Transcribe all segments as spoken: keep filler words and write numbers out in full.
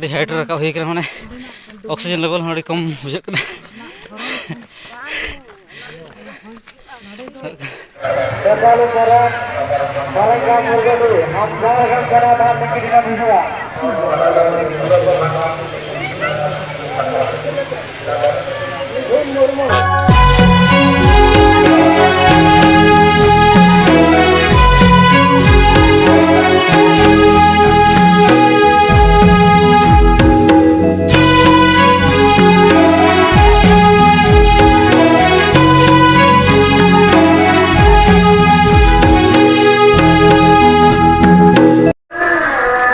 ᱟᱹᱰᱤ height ᱨᱮ ᱨᱟᱠᱟᱵ ᱦᱩᱭ ᱠᱟᱱᱟ, ᱢᱟᱱᱮ oxygen level ᱦᱚᱸ ᱟᱹᱰᱤ ᱠᱚᱢ ᱵᱩᱡᱷᱟᱹᱜ ᱠᱟᱱᱟ᱾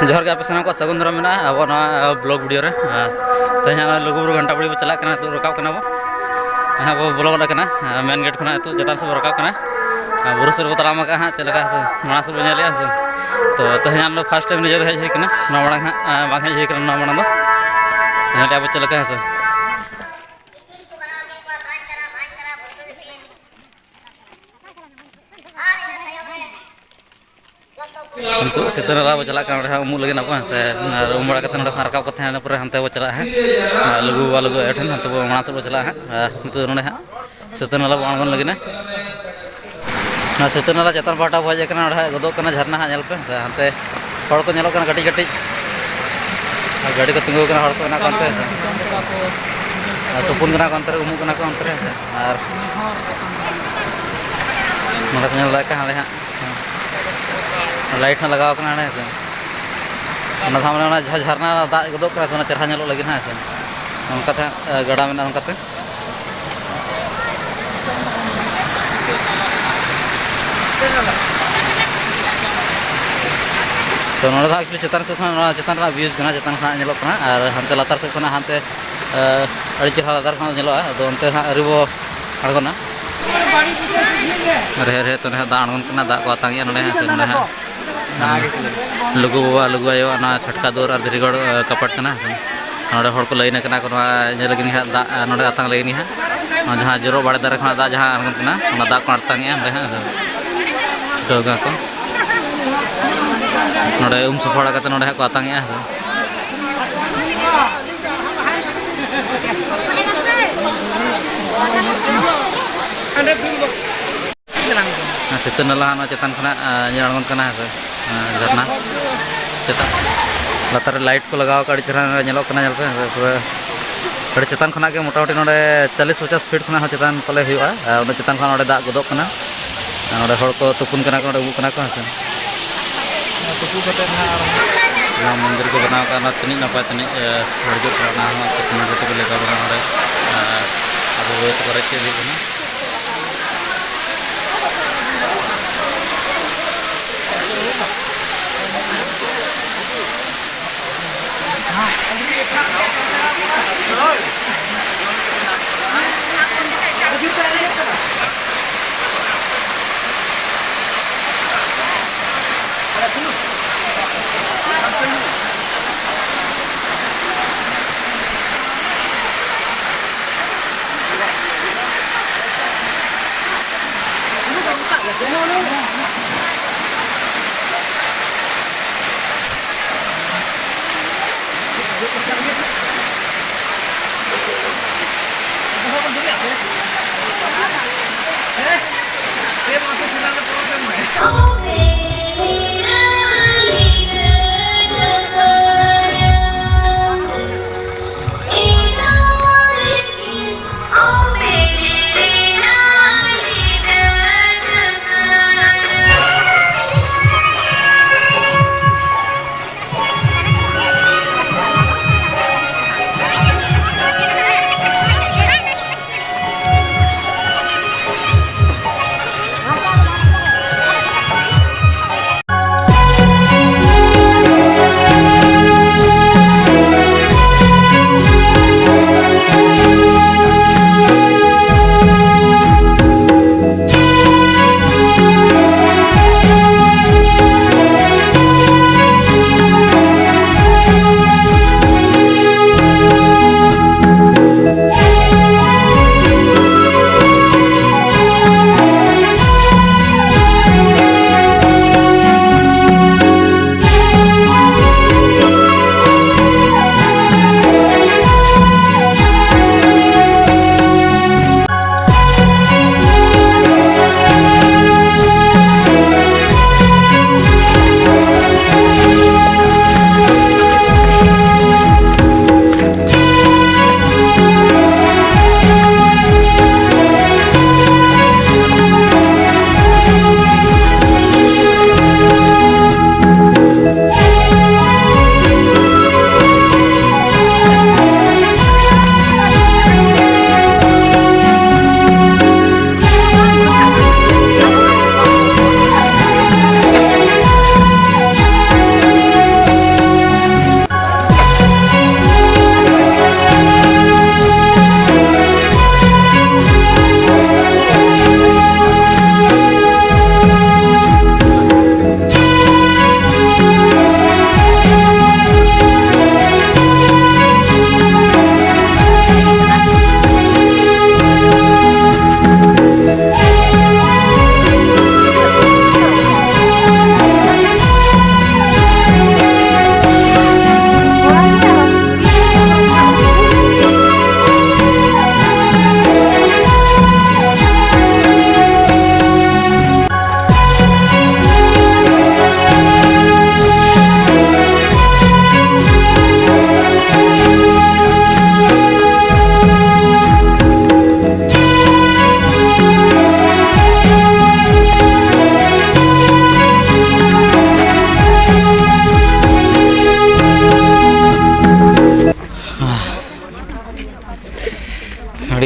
ᱡᱚᱦᱟᱨ ᱜᱮ, ᱟᱯᱮ ᱥᱟᱱᱟᱢ ᱠᱚ ᱥᱟᱹᱜᱩᱱ ᱫᱟᱨᱟᱢ ᱢᱮᱱᱟᱜᱼᱟ ᱟᱵᱚ ᱱᱚᱣᱟ vlog video ᱨᱮ᱾ ᱟᱨ ᱛᱮᱦᱮᱧ ᱱᱚᱜᱼᱚᱭ ᱞᱩᱜᱩᱵᱩᱨᱩ ᱜᱷᱟᱱᱴᱟ ᱵᱟᱲᱮ ᱵᱚ ᱪᱟᱞᱟᱜ ᱠᱟᱱᱟ, ᱱᱤᱛᱚᱜ ᱨᱟᱠᱟᱵ ᱠᱟᱱᱟ ᱵᱚ᱾ ᱦᱟᱸᱜ ᱵᱚ ᱵᱚᱞᱚ ᱜᱚᱫ ᱟᱠᱟᱱᱟ, ᱟᱨ main gate ᱠᱷᱚᱱᱟᱜ ᱱᱤᱛᱚᱜ ᱪᱮᱛᱟᱱ ᱥᱮᱫ ᱵᱚ ᱨᱟᱠᱟᱵ ᱠᱟᱱᱟ᱾ ᱟᱨ ᱵᱩᱨᱩ ᱥᱮᱫ ᱵᱚ ᱛᱟᱲᱟᱢ ᱟᱠᱟᱫᱼᱟ ᱦᱟᱸᱜ, ᱪᱮᱫ ᱞᱮᱠᱟ ᱦᱟᱯᱮ ᱢᱟᱲᱟᱝ ᱥᱮᱫ ᱵᱚ ᱧᱮᱞᱮᱫᱼᱟ ᱥᱮ᱾ ᱛᱚ ᱛᱮᱦᱮᱧ ᱱᱚᱰᱮ first time ᱱᱤᱡᱮ ᱫᱚ ᱦᱮᱡ ᱦᱩᱭ ᱠᱟᱱᱟ, ᱱᱚᱣᱟ ᱢᱟᱲᱟᱝ ᱦᱟᱸᱜ, ᱟᱸ, ᱵᱟᱝ ᱦᱮᱡ ᱦᱩᱭ ᱠᱟᱱᱟ ᱱᱚᱣᱟ ᱢᱟᱲᱟᱝ ᱫᱚ᱾ ᱧᱮᱞᱮᱫᱼᱟ ᱵᱚ ᱪᱮᱫ ᱞᱮᱠᱟ ᱦᱮᱸ ᱥᱮ᱾ ᱱᱤᱛᱚᱜ ᱥᱤᱛᱟᱹ ᱱᱟᱞᱟ ᱵᱚ ᱪᱟᱞᱟᱜ ᱠᱟᱱᱟ, ᱚᱸᱰᱮ ᱦᱟᱸᱜ ᱩᱢᱩᱜ ᱞᱟᱹᱜᱤᱫ ᱟᱵᱚ ᱦᱮᱸ ᱥᱮ᱾ ᱟᱨ ᱩᱢ ᱵᱟᱲᱟ ᱠᱟᱛᱮ ᱱᱚᱸᱰᱮ ᱠᱷᱚᱱ ᱨᱟᱠᱟᱵ ᱠᱟᱛᱮ ᱦᱟᱸᱜ ᱤᱱᱟᱹ ᱯᱚᱨᱮ ᱦᱟᱱᱛᱮ ᱵᱚ ᱪᱟᱞᱟᱜᱼᱟ ᱦᱟᱸᱜ᱾ ᱟᱨ ᱞᱩᱜᱩ ᱵᱟᱵᱟ, ᱞᱩᱜᱩ ᱟᱭᱳ ᱴᱷᱮᱱ ᱦᱟᱱᱛᱮ ᱵᱚ ᱢᱟᱲᱟᱝ ᱥᱮᱫ ᱵᱚ ᱪᱟᱞᱟᱜᱼᱟ ᱦᱟᱸᱜ᱾ ᱟᱨ ᱱᱤᱛᱚᱜ ᱱᱚᱸᱰᱮ ᱦᱟᱸᱜ ᱥᱤᱛᱟᱹ ᱱᱟᱞᱟ ᱵᱚ ᱟᱬᱜᱚᱱ ᱞᱟᱹᱜᱤᱫ ᱦᱟᱸᱜ᱾ ᱱᱚᱣᱟ ᱥᱤᱛᱟᱹ ᱱᱟᱞᱟ ᱪᱮᱛᱟᱱ ᱯᱟᱦᱴᱟ ᱵᱚ ᱦᱮᱡ ᱟᱠᱟᱱᱟ, ᱚᱸᱰᱮ ᱦᱟᱸᱜ ᱜᱚᱫᱚᱜ ᱠᱟᱱᱟ ᱡᱷᱟᱨᱱᱟ ᱦᱟᱸᱜ, ᱧᱮᱞ ᱯᱮ ᱦᱮᱸ ᱥᱮ᱾ ᱦᱟᱱᱛᱮ ᱦᱚᱲ ᱠᱚ ᱧᱮᱞᱚᱜ ᱠᱟᱱᱟ ᱠᱟᱹᱴᱤᱡ ᱠᱟᱹᱴᱤᱡ᱾ ᱟᱨ ᱜᱟᱹᱰᱤ ᱠᱚ ᱛᱤᱸᱜᱩ ᱟᱠᱟᱱᱟ, ᱦᱚᱲ ᱠᱚ ᱢᱮᱱᱟᱜ ᱠᱚᱣᱟ ᱚᱱᱛᱮ ᱦᱮᱸ ᱥᱮ᱾ ᱟᱨ ᱛᱩᱯᱩᱱ ᱠᱟᱱᱟ ᱠᱚ ᱚᱱᱛᱮ ᱨᱮ, ᱩᱢᱩᱜ ᱠᱟᱱᱟ ᱠᱚ ᱚᱱᱛᱮ ᱨᱮ ᱦᱮᱸ ᱥᱮ᱾ ᱟᱨ ᱱᱚᱸᱰᱮ ᱠᱚ ᱧᱮᱞ ᱫᱟᱲᱮᱭᱟᱜ ᱠᱟᱱᱟ, ᱦᱟᱸᱰᱮ ᱦᱟᱸᱜ light ᱦᱚᱸ ᱞᱟᱜᱟᱣ ᱠᱟᱱᱟ ᱦᱟᱸᱰᱮ ᱦᱮᱸ ᱥᱮ᱾ ᱚᱱᱟ ᱫᱚ ᱢᱟᱱᱮ ᱚᱱᱟ ᱡᱟᱦᱟᱸ ᱡᱷᱟᱨᱱᱟ ᱫᱟᱜ ᱜᱚᱫᱚᱜ ᱠᱟᱱᱟ ᱥᱮ, ᱚᱱᱟ ᱪᱮᱦᱨᱟ ᱧᱮᱞᱚᱜ ᱞᱟᱹᱜᱤᱫ ᱦᱮᱸ ᱥᱮ᱾ ᱚᱱᱠᱟᱛᱮ ᱦᱟᱸᱜ, ᱮ, ᱜᱟᱰᱟ ᱢᱮᱱᱟᱜᱼᱟ ᱚᱱᱠᱟᱛᱮ᱾ ᱛᱚ ᱱᱚᱸᱰᱮ ᱫᱚ actually ᱪᱮᱛᱟᱱ ᱥᱮᱫ ᱠᱷᱚᱱᱟᱜ, ᱱᱚᱣᱟ ᱪᱮᱛᱟᱱ ᱨᱮᱱᱟᱜ views ᱠᱟᱱᱟ, ᱪᱮᱛᱟᱱ ᱠᱷᱚᱱᱟᱜ ᱧᱮᱞᱚᱜ ᱠᱟᱱᱟ, ᱟᱨ ᱦᱟᱱᱛᱮ ᱞᱟᱛᱟᱨ ᱥᱮᱫ ᱠᱷᱚᱱᱟᱜ ᱦᱟᱱᱛᱮ, ᱮ, ᱟᱹᱰᱤ ᱪᱮᱦᱨᱟ ᱞᱟᱛᱟᱨ ᱠᱷᱚᱱᱟᱜ ᱧᱮᱞᱚᱜᱼᱟ᱾ ᱟᱫᱚ ᱚᱱᱛᱮ ᱦᱟᱸᱜ ᱟᱹᱣᱨᱤ ᱵᱚ ᱟᱬᱜᱚᱱᱟ᱾ ᱨᱮᱦᱮᱫ ᱨᱮᱦᱮᱫ ᱛᱮ ᱚᱸᱰᱮ ᱦᱟᱸᱜ ᱫᱟᱜ ᱟᱬᱜᱚᱱ ᱠᱟᱱᱟ, ᱫᱟᱜ ᱠᱚ ᱟᱛᱟᱝᱮᱜᱼᱟ ᱱᱚᱸᱰᱮ ᱦᱮᱸ ᱥᱮ, ᱱᱚᱸᱰᱮ ᱦᱟᱸᱜ᱾ ᱞᱩᱜᱩ ᱵᱟᱵᱟ, ᱞᱩᱜᱩ ᱟᱭᱳᱣᱟᱜ ᱱᱚᱣᱟ ᱪᱷᱟᱴᱠᱟ ᱫᱩᱣᱟᱹᱨ ᱟᱨ ᱫᱷᱤᱨᱤ ᱜᱚᱲ, ᱮ, ᱠᱟᱯᱟᱴ ᱠᱟᱱᱟ ᱦᱮᱸ ᱥᱮ᱾ ᱱᱚᱸᱰᱮ ᱦᱚᱲ ᱠᱚ line ᱟᱠᱟᱱᱟ ᱠᱚ, ᱱᱚᱣᱟ ᱤᱭᱟᱹ ᱞᱟᱹᱜᱤᱫ ᱜᱮ ᱦᱟᱸᱜ, ᱫᱟᱜ, ᱮ, ᱱᱚᱸᱰᱮ ᱟᱛᱟᱝ ᱞᱟᱹᱜᱤᱫ ᱜᱮ ᱦᱟᱸᱜ᱾ ᱱᱚᱣᱟ ᱡᱟᱦᱟᱸ ᱡᱚᱨᱚ ᱵᱟᱲᱮ ᱫᱟᱨᱮ ᱠᱷᱚᱱᱟᱜ ᱫᱟᱜ ᱡᱟᱦᱟᱸ ᱟᱬᱜᱚᱱ ᱠᱟᱱᱟ, ᱚᱱᱟ ᱫᱟᱜ ᱠᱚ ᱟᱛᱟᱝᱮᱜᱼᱟ ᱱᱚᱸᱰᱮ ᱦᱟᱸᱜ ᱦᱮᱸ ᱥᱮ᱾ ᱴᱷᱤᱠᱟᱹ ᱠᱟᱜ ᱠᱚ᱾ ᱱᱚᱸᱰᱮ ᱩᱢ ᱥᱟᱯᱷᱟ ᱵᱟᱲᱟ ᱠᱟᱛᱮ ᱱᱚᱸᱰᱮ ᱦᱟᱸᱜ ᱠᱚ ᱟᱛᱟᱝᱮᱜᱼᱟ ᱦᱮᱸ ᱥᱮ᱾ ᱥᱤᱛᱟᱹ ᱱᱟᱞᱟ ᱱᱚᱣᱟ ᱪᱮᱛᱟᱱ ᱠᱷᱚᱱᱟᱜ, ᱟ, ᱧᱮᱞ ᱟᱬᱜᱚᱱ ᱠᱟᱱᱟ, ᱦᱮᱸ ᱥᱮ? ᱟ, ᱡᱷᱟᱨᱱᱟ ᱪᱮᱛᱟᱱ, ᱞᱟᱛᱟᱨ ᱨᱮ ᱞᱟᱭᱤᱴ ᱠᱚ ᱞᱟᱜᱟᱣ ᱟᱠᱟᱫ, ᱟᱹᱰᱤ ᱪᱮᱦᱨᱟ ᱧᱮᱞᱚᱜ ᱠᱟᱱᱟ, ᱧᱮᱞ ᱯᱮ, ᱯᱩᱨᱟᱹ ᱟᱹᱰᱤ ᱪᱮᱛᱟᱱ ᱠᱷᱚᱱᱟᱜ ᱜᱮ, ᱢᱚᱴᱟᱢᱩᱴᱤ ᱱᱚᱰᱮ ᱪᱚᱞᱞᱤᱥ ᱯᱚᱪᱟᱥ ᱯᱷᱤᱴ ᱠᱷᱚᱱᱟᱜ ᱦᱚᱸ ᱪᱮᱛᱟᱱ ᱯᱟᱞᱮ ᱦᱩᱭᱩᱜᱼᱟ᱾ ᱟᱨ ᱚᱸᱰᱮ ᱪᱮᱛᱟᱱ ᱠᱷᱚᱱ ᱚᱸᱰᱮ ᱫᱟᱜ ᱜᱚᱫᱚᱜ ᱠᱟᱱᱟ᱾ ᱟᱨ ᱱᱚᱰᱮ ᱦᱚᱲ ᱠᱚ ᱛᱩᱯᱩᱱ ᱠᱟᱱᱟ ᱠᱚ, ᱱᱚᱰᱮ ᱩᱢᱩᱜ ᱠᱟᱱᱟ ᱠᱚ, ᱦᱮᱸ ᱥᱮ᱾ ᱛᱩᱯᱩ ᱠᱟᱛᱮ ᱱᱟᱦᱟᱜ ᱟᱨᱦᱚᱸ ᱱᱚᱣᱟ ᱢᱚᱱᱫᱤᱨ ᱠᱚ ᱵᱮᱱᱟᱣ ᱠᱟᱜᱼᱟ, ᱚᱱᱟ ᱛᱤᱱᱟᱹᱜ ᱱᱟᱯᱟᱭ, ᱛᱤᱱᱟᱹᱜ, ᱮ, ᱦᱚᱲ ᱦᱤᱡᱩᱜ ᱠᱟᱱᱟ, ᱚᱱᱟ ᱦᱚᱸ ᱠᱟᱹᱴᱤᱡ ᱱᱚᱰᱮ ᱛᱮᱜᱮ ᱞᱟᱹᱭ ᱛᱟᱵᱚᱱᱟ ᱱᱚᱰᱮ, ᱮ, ᱟᱵᱚ ᱵᱟᱹᱭ ᱛᱮᱠᱚ ᱨᱮᱡ ᱪᱮᱫ ᱦᱩᱭᱩᱜ ᱠᱟᱱᱟ᱾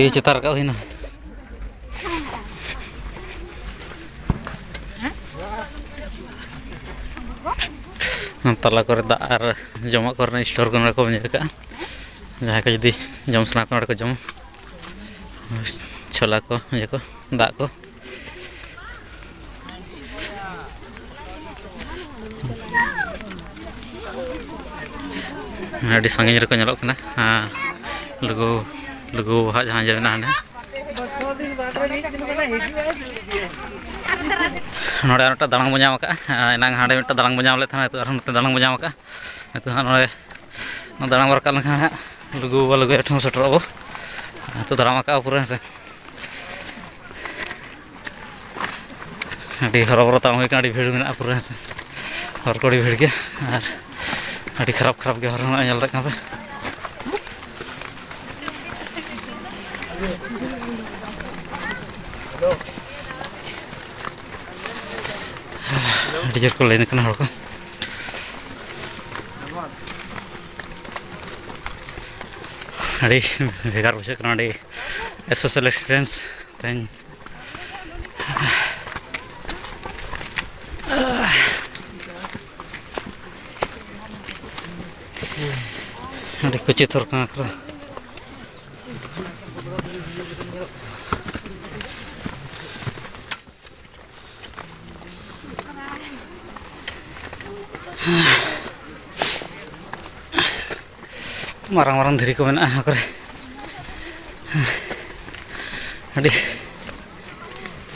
ᱪᱮᱛᱟᱱ ᱨᱟᱠᱟᱵ ᱦᱩᱭᱱᱟ᱾ ᱛᱟᱞᱟ ᱠᱚᱨᱮ ᱫᱟᱜ ᱟᱨ ᱡᱚᱢᱟᱜ ᱠᱚᱨᱮᱱᱟᱜ ᱥᱴᱳᱨ ᱠᱚ ᱱᱚᱰᱮ ᱠᱚ ᱵᱮᱱᱟᱣ ᱟᱠᱟᱫᱼᱟ᱾ ᱡᱟᱦᱟᱸᱭ ᱠᱚ ᱡᱩᱫᱤ ᱡᱚᱢ ᱥᱟᱱᱟ ᱠᱚᱣᱟ, ᱱᱚᱰᱮ ᱠᱚ ᱡᱚᱢᱟ᱾ ᱪᱷᱳᱞᱟ ᱠᱚ, ᱤᱭᱟᱹ ᱠᱚ, ᱫᱟᱜ ᱠᱚ᱾ ᱟᱹᱰᱤ ᱥᱟᱺᱜᱤᱧ ᱨᱮᱠᱚ ᱧᱮᱞᱚᱜ ᱠᱟᱱᱟ᱾ ᱦᱮᱸ, ᱞᱩᱜᱩ, ᱞᱩᱜᱩ ᱵᱟᱵᱟᱣᱟᱜ ᱡᱟᱦᱟᱸ ᱤᱭᱟᱹ ᱢᱮᱱᱟᱜᱼᱟ ᱦᱟᱸᱰᱮ᱾ ᱱᱚᱰᱮ ᱟᱨ ᱢᱤᱫᱴᱟᱝ ᱫᱟᱲᱟᱝ ᱵᱚᱱ ᱧᱟᱢ ᱟᱠᱟᱫᱼᱟ᱾ ᱮᱱᱟᱝ ᱦᱟᱸᱰᱮ ᱢᱤᱫᱴᱟᱝ ᱫᱟᱲᱟᱝ ᱵᱚᱱ ᱧᱟᱢ ᱞᱮᱫ ᱛᱟᱦᱮᱱᱟ, ᱱᱤᱛᱚᱜ ᱟᱨᱦᱚᱸ ᱢᱤᱫᱴᱟᱝ ᱫᱟᱲᱟᱝ ᱵᱚᱱ ᱧᱟᱢ ᱟᱠᱟᱫᱼᱟ᱾ ᱱᱤᱛᱚᱜ ᱦᱟᱸᱜ ᱱᱚᱰᱮ ᱱᱚᱣᱟ ᱫᱟᱲᱟᱝ ᱵᱚᱱ ᱨᱟᱠᱟᱵ ᱞᱮᱱᱠᱷᱟᱱ ᱦᱟᱸᱜ ᱞᱩᱜᱩ ᱵᱟᱵᱟ, ᱞᱩᱜᱩ ᱟᱭᱳ ᱴᱷᱮᱱ ᱵᱚᱱ ᱥᱮᱴᱮᱨᱚᱜᱼᱟ ᱵᱚ᱾ ᱱᱤᱛᱚᱜ ᱫᱟᱲᱟᱝ ᱟᱠᱟᱫᱼᱟ ᱯᱩᱨᱟᱹ, ᱦᱮᱸ ᱥᱮ᱾ ᱟᱹᱰᱤ ᱦᱚᱨᱚᱵᱚᱨᱚ ᱛᱟᱲᱟᱢ ᱦᱩᱭ ᱠᱟᱱᱟ, ᱟᱹᱰᱤ ᱵᱷᱤᱲ ᱢᱮᱱᱟᱜᱼᱟ ᱯᱩᱨᱟᱹ, ᱦᱮᱸ ᱥᱮ᱾ ᱦᱚᱨ ᱠᱚ ᱟᱹᱰᱤ ᱵᱷᱤᱲ ᱜᱮᱭᱟ ᱟᱨ ᱟᱹᱰᱤ ᱠᱷᱟᱨᱟᱯ ᱠᱷᱟᱨᱟᱯ ᱜᱮ ᱦᱚᱨ ᱢᱮᱱᱟᱜᱼᱟ, ᱧᱮᱞ ᱫᱟᱲᱮᱭᱟᱜ ᱠᱟᱱᱟ ᱯᱮ᱾ ᱟᱹᱰᱤ ᱡᱳᱨ ᱠᱚ ᱞᱟᱭᱤᱱ ᱠᱟᱱᱟ ᱦᱚᱲ ᱠᱚ᱾ ᱟᱹᱰᱤ ᱵᱷᱮᱜᱟᱨ ᱵᱩᱡᱷᱟᱹᱜ ᱠᱟᱱᱟ, ᱟᱹᱰᱤ special experience ᱛᱮᱦᱮᱧ᱾ ᱟᱹᱰᱤ ᱠᱩᱪᱤ ᱛᱷᱚᱨ ᱠᱟᱱᱟ ᱠᱚ᱾ ᱢᱟᱨᱟᱝ ᱢᱟᱨᱟᱝ ᱫᱷᱤᱨᱤ ᱠᱚ ᱢᱮᱱᱟᱜᱼᱟ ᱚᱱᱟ ᱠᱚᱨᱮ᱾ ᱟᱹᱰᱤ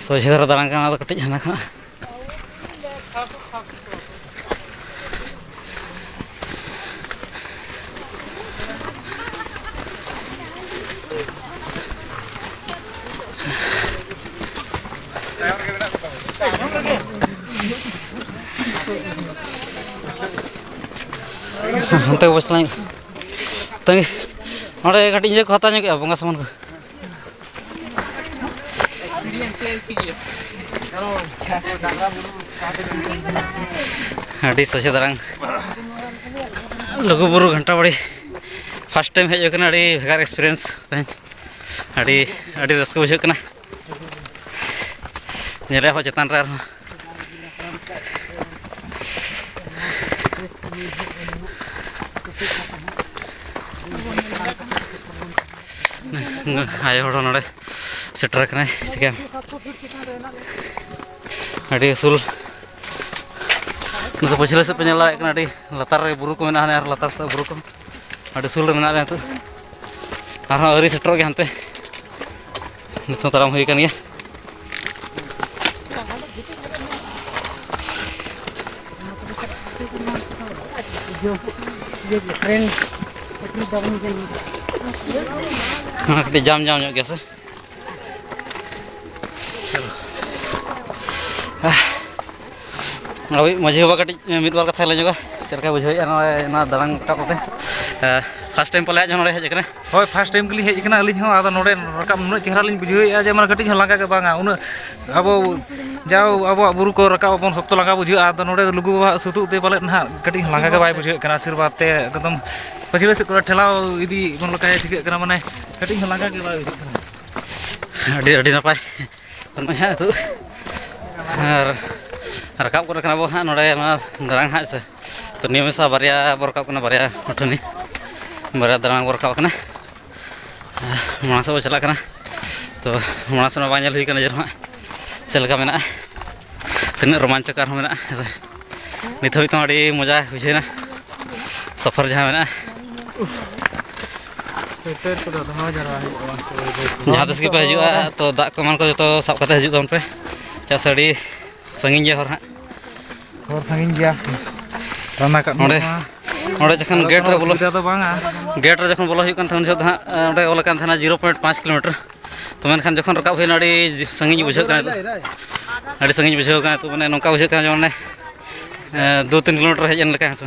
ᱥᱚᱡᱷᱮ ᱫᱷᱟᱨᱟ ᱫᱟᱬᱟᱱ ᱠᱟᱱᱟ, ᱚᱱᱟ ᱫᱚ ᱠᱟᱹᱴᱤᱡ ᱦᱟᱱᱟ ᱠᱷᱚᱱᱟᱜ᱾ ᱦᱟᱱᱛᱮ ᱜᱮ ᱵᱚᱥ ᱛᱟᱞᱟᱝ᱾ ᱛᱟᱺᱜᱤ᱾ ᱚᱸᱰᱮ ᱠᱟᱹᱴᱤᱡ ᱤᱭᱟᱹ ᱠᱚ ᱦᱟᱛᱟᱣ ᱧᱚᱜ ᱠᱮᱜᱼᱟ, ᱵᱚᱸᱜᱟ ᱥᱟᱢᱟᱱ ᱠᱚ᱾ ᱟᱹᱰᱤ ᱥᱚᱡᱷᱮ ᱫᱟᱲᱟᱝ ᱞᱩᱜᱩᱵᱩᱨᱩ ᱜᱷᱟᱱᱴᱟ ᱵᱟᱲᱤ first time ᱦᱮᱡ ᱦᱩᱭ ᱠᱟᱱᱟ, ᱟᱹᱰᱤ ᱵᱷᱮᱜᱟᱨ experience ᱛᱮᱦᱮᱧ᱾ ᱟᱹᱰᱤ ᱟᱹᱰᱤ ᱨᱟᱹᱥᱠᱟᱹ ᱵᱩᱡᱷᱟᱹᱜ ᱠᱟᱱᱟ᱾ ᱧᱮᱞᱮᱫ ᱦᱚᱸ ᱪᱮᱛᱟᱱ ᱨᱮ ᱟᱨᱦᱚᱸ ᱟᱭᱳ ᱦᱚᱲ ᱦᱚᱸ ᱱᱚᱰᱮ ᱥᱮᱴᱮᱨ ᱟᱠᱟᱱᱟᱭ᱾ ᱪᱤᱠᱟᱹ ᱟᱹᱰᱤ ᱩᱥᱩᱞ, ᱱᱚᱛᱮ ᱯᱟᱹᱪᱷᱞᱟᱹ ᱥᱮᱫ ᱯᱮ ᱧᱮᱞ ᱫᱟᱲᱮᱭᱟᱜ ᱠᱟᱱᱟ, ᱟᱹᱰᱤ ᱞᱟᱛᱟᱨ ᱨᱮ ᱵᱩᱨᱩ ᱠᱚ ᱢᱮᱱᱟᱜᱼᱟ, ᱦᱟᱱᱮ ᱟᱨ ᱞᱟᱛᱟᱨ ᱥᱮᱫ ᱵᱩᱨᱩ ᱠᱚ᱾ ᱟᱹᱰᱤ ᱩᱥᱩᱞ ᱨᱮ ᱢᱮᱱᱟᱜ ᱞᱮᱭᱟ ᱱᱤᱛᱚᱜ᱾ ᱟᱨᱦᱚᱸ ᱟᱹᱣᱨᱤ ᱥᱮᱴᱮᱨᱚᱜ ᱜᱮ ᱦᱟᱱᱛᱮ᱾ ᱱᱤᱛ ᱦᱚᱸ ᱛᱟᱲᱟᱢ ᱦᱩᱭ ᱟᱠᱟᱱ ᱜᱮᱭᱟ᱾ ᱦᱮᱸ, ᱠᱟᱹᱴᱤᱡ ᱡᱟᱢ ᱡᱟᱢ ᱧᱚᱜ ᱜᱮᱭᱟ ᱥᱮ᱾ ᱟᱵᱚᱭᱤᱡ ᱢᱟᱹᱡᱷᱤ ᱵᱟᱵᱟ ᱠᱟᱹᱴᱤᱡ ᱢᱤᱫ ᱵᱟᱨ ᱠᱟᱛᱷᱟᱭ ᱞᱟᱹᱭ ᱧᱚᱜᱟ, ᱪᱮᱫ ᱞᱮᱠᱟ ᱵᱩᱡᱷᱟᱹᱣᱮᱫᱼᱟ ᱱᱚᱜᱼᱚᱭ ᱱᱚᱣᱟ ᱫᱟᱬᱟᱱ ᱨᱟᱠᱟᱵ ᱠᱟᱛᱮ? ᱯᱷᱟᱥᱴ ᱴᱟᱭᱤᱢ ᱯᱟᱞᱮ ᱟᱡ ᱦᱚᱸ ᱱᱚᱰᱮ ᱦᱮᱡ ᱟᱠᱟᱱᱟ? ᱦᱳᱭ, ᱯᱷᱟᱥᱴ ᱴᱟᱭᱤᱢ ᱜᱮᱞᱤᱧ ᱦᱮᱡ ᱟᱠᱟᱱᱟ ᱟᱹᱞᱤᱧ ᱦᱚᱸ᱾ ᱟᱫᱚ ᱱᱚᱰᱮ ᱨᱟᱠᱟᱵ ᱱᱩᱱᱟᱹᱜ ᱪᱮᱦᱨᱟ ᱞᱤᱧ ᱵᱩᱡᱷᱟᱹᱣᱮᱫᱼᱟ ᱡᱮ ᱢᱟᱱᱮ ᱠᱟᱹᱴᱤᱡ ᱦᱚᱸ ᱞᱟᱸᱜᱟ ᱜᱮ ᱵᱟᱝᱟ᱾ ᱩᱱᱟᱹᱜ ᱟᱵᱚ ᱡᱟᱣ ᱟᱵᱚᱣᱟᱜ ᱵᱩᱨᱩ ᱠᱚ ᱨᱟᱠᱟᱵ ᱟᱵᱚᱱ ᱥᱚᱠᱛᱚ ᱞᱟᱸᱜᱟ ᱵᱩᱡᱷᱟᱹᱜᱼᱟ, ᱟᱫᱚ ᱱᱚᱰᱮ ᱞᱩᱜᱩ ᱵᱟᱵᱟᱣᱟᱜ ᱥᱩᱛᱩᱜ ᱛᱮ ᱯᱟᱞᱮᱫ ᱱᱟᱦᱟᱜ ᱠᱟᱹᱴᱤᱡ ᱦᱚᱸ ᱞᱟᱸᱜᱟ ᱜᱮ ᱵᱟᱭ ᱵᱩᱡᱷᱟᱹᱜ ᱠᱟᱱᱟ᱾ ᱟᱥᱤᱨᱵᱟᱫᱽ ᱛᱮ ᱮᱠᱫᱚᱢ ᱯᱟᱹᱪᱷᱞᱟᱹ ᱥᱮᱫ ᱠᱚ ᱴᱷᱮᱞᱟᱣ ᱤᱫᱤ ᱵᱚᱱ ᱞᱮᱠᱟᱭ ᱴᱷᱤᱠᱟᱹᱜ ᱠᱟᱱᱟ, ᱢᱟᱱᱮ ᱠᱟᱹᱴᱤᱡ ᱦᱚᱸ ᱞᱟᱸᱜᱟ ᱜᱮ ᱵᱟᱭ ᱵᱩᱡᱷᱟᱹᱜ ᱠᱟᱱᱟ᱾ ᱟᱹᱰᱤ ᱟᱹᱰᱤ ᱱᱟᱯᱟᱭ᱾ ᱱᱚᱜᱼᱚᱭ ᱦᱟᱸᱜ ᱱᱤᱛᱚᱜ ᱟᱨ ᱨᱟᱠᱟᱵ ᱜᱚᱫ ᱠᱟᱱᱟ ᱵᱚ ᱦᱟᱸᱜ ᱱᱚᱰᱮ ᱱᱚᱣᱟ ᱫᱟᱬᱟᱱ ᱦᱟᱸᱜ ᱥᱮ᱾ ᱛᱚ ᱱᱤᱭᱟᱹ ᱢᱮᱥᱟ ᱵᱟᱨᱭᱟ ᱵᱚ ᱨᱟᱠᱟᱵ ᱠᱟᱱᱟ, ᱵᱟᱨᱭᱟ ᱩᱴᱷᱟᱹᱱᱤ, ᱵᱟᱨᱭᱟ ᱫᱟᱬᱟᱱ ᱵᱚ ᱨᱟᱠᱟᱵ ᱠᱟᱱᱟ᱾ ᱢᱟᱲᱟᱝ ᱥᱮᱫ ᱵᱚ ᱪᱟᱞᱟᱜ ᱠᱟᱱᱟ᱾ ᱛᱚ ᱢᱟᱲᱟᱝ ᱥᱮᱫ ᱢᱟ ᱵᱟᱝ ᱧᱮᱞ ᱦᱩᱭ ᱠᱟᱱᱟ ᱡᱮ ᱱᱚᱣᱟ ᱪᱮᱫ ᱞᱮᱠᱟ ᱢᱮᱱᱟᱜᱼᱟ, ᱛᱤᱱᱟᱹᱜ ᱨᱳᱢᱟᱧᱪᱚᱠᱚᱨ ᱦᱚᱸ ᱢᱮᱱᱟᱜᱼᱟ ᱦᱮᱸ ᱥᱮ᱾ ᱱᱤᱛ ᱦᱟᱹᱵᱤᱡ ᱛᱮᱦᱚᱸ ᱟᱹᱰᱤ ᱢᱚᱡᱟ ᱵᱩᱡᱷᱟᱹᱣᱮᱱᱟ, ᱥᱚᱯᱷᱚᱨ ᱡᱟᱦᱟᱸ ᱢᱮᱱᱟᱜᱼᱟ᱾ ᱥᱮᱴᱮᱨ ᱠᱚᱫᱚ ᱫᱚᱦᱚ ᱡᱟᱣᱨᱟ ᱦᱩᱭᱩᱜᱼᱟ᱾ ᱡᱟᱦᱟᱸ ᱛᱤᱥ ᱜᱮᱯᱮ ᱦᱤᱡᱩᱜᱼᱟ, ᱛᱚ ᱫᱟᱜ ᱠᱚ ᱮᱢᱟᱱ ᱠᱚ ᱡᱚᱛᱚ ᱥᱟᱵ ᱠᱟᱛᱮ ᱦᱤᱡᱩᱜ ᱛᱟᱵᱚᱱ ᱯᱮ, ᱪᱮᱫᱟᱜ ᱥᱮ ᱟᱹᱰᱤ ᱥᱟᱺᱜᱤᱧ ᱜᱮᱭᱟ ᱦᱚᱨ ᱦᱟᱸᱜ᱾ ᱦᱚᱨ ᱥᱟᱺᱜᱤᱧ ᱜᱮᱭᱟ, ᱨᱟᱱᱟ ᱠᱟᱴ ᱱᱚᱰᱮ, ᱢᱟ᱾ ᱱᱚᱰᱮ ᱡᱚᱠᱷᱚᱱ ᱟᱫᱚ ᱜᱮᱴ ᱠᱳᱱᱳ ᱨᱮ ᱵᱚᱞᱚ, ᱚᱥᱩᱵᱤᱫᱷᱟ ᱫᱚ ᱵᱟᱝᱟ᱾ ᱜᱮᱴ ᱨᱮ ᱡᱚᱠᱷᱚᱱ ᱵᱚᱞᱚ ᱦᱩᱭᱩᱜ ᱠᱟᱱ ᱛᱟᱦᱮᱸᱫ, ᱩᱱ ᱡᱚᱠᱷᱚᱱ ᱫᱚ ᱦᱟᱸᱜ ᱚᱸᱰᱮ ᱚᱞ ᱟᱠᱟᱱ ᱛᱟᱦᱮᱱᱟ ᱡᱤᱨᱳ ᱯᱚᱭᱮᱱᱴ ᱯᱟᱸᱪ ᱠᱤᱞᱳᱢᱤᱴᱟᱨ᱾ ᱛᱚ ᱢᱮᱱᱠᱷᱟᱱ ᱡᱚᱠᱷᱚᱱ ᱨᱟᱠᱟᱵ ᱦᱩᱭᱱᱟ, ᱟᱹᱰᱤ ᱥᱟᱺᱜᱤᱧ ᱵᱩᱡᱷᱟᱹᱜ ᱠᱟᱱᱟ ᱱᱤᱛᱚᱜ᱾ ᱟᱹᱰᱤ ᱥᱟᱺᱜᱤᱧ ᱵᱩᱡᱷᱟᱹᱣ ᱠᱟᱱᱟ ᱱᱤᱛᱚᱜ, ᱢᱟᱱᱮ ᱱᱚᱝᱠᱟ ᱵᱩᱡᱷᱟᱹᱜ ᱠᱟᱱᱟ ᱡᱮᱢᱚᱱ ᱚᱱᱮ, ᱮᱸ, ᱫᱩ ᱛᱤᱱ ᱠᱤᱞᱳᱢᱤᱴᱟᱨ ᱦᱮᱡ ᱮᱱ ᱞᱮᱠᱟ, ᱦᱮᱸ ᱥᱮ᱾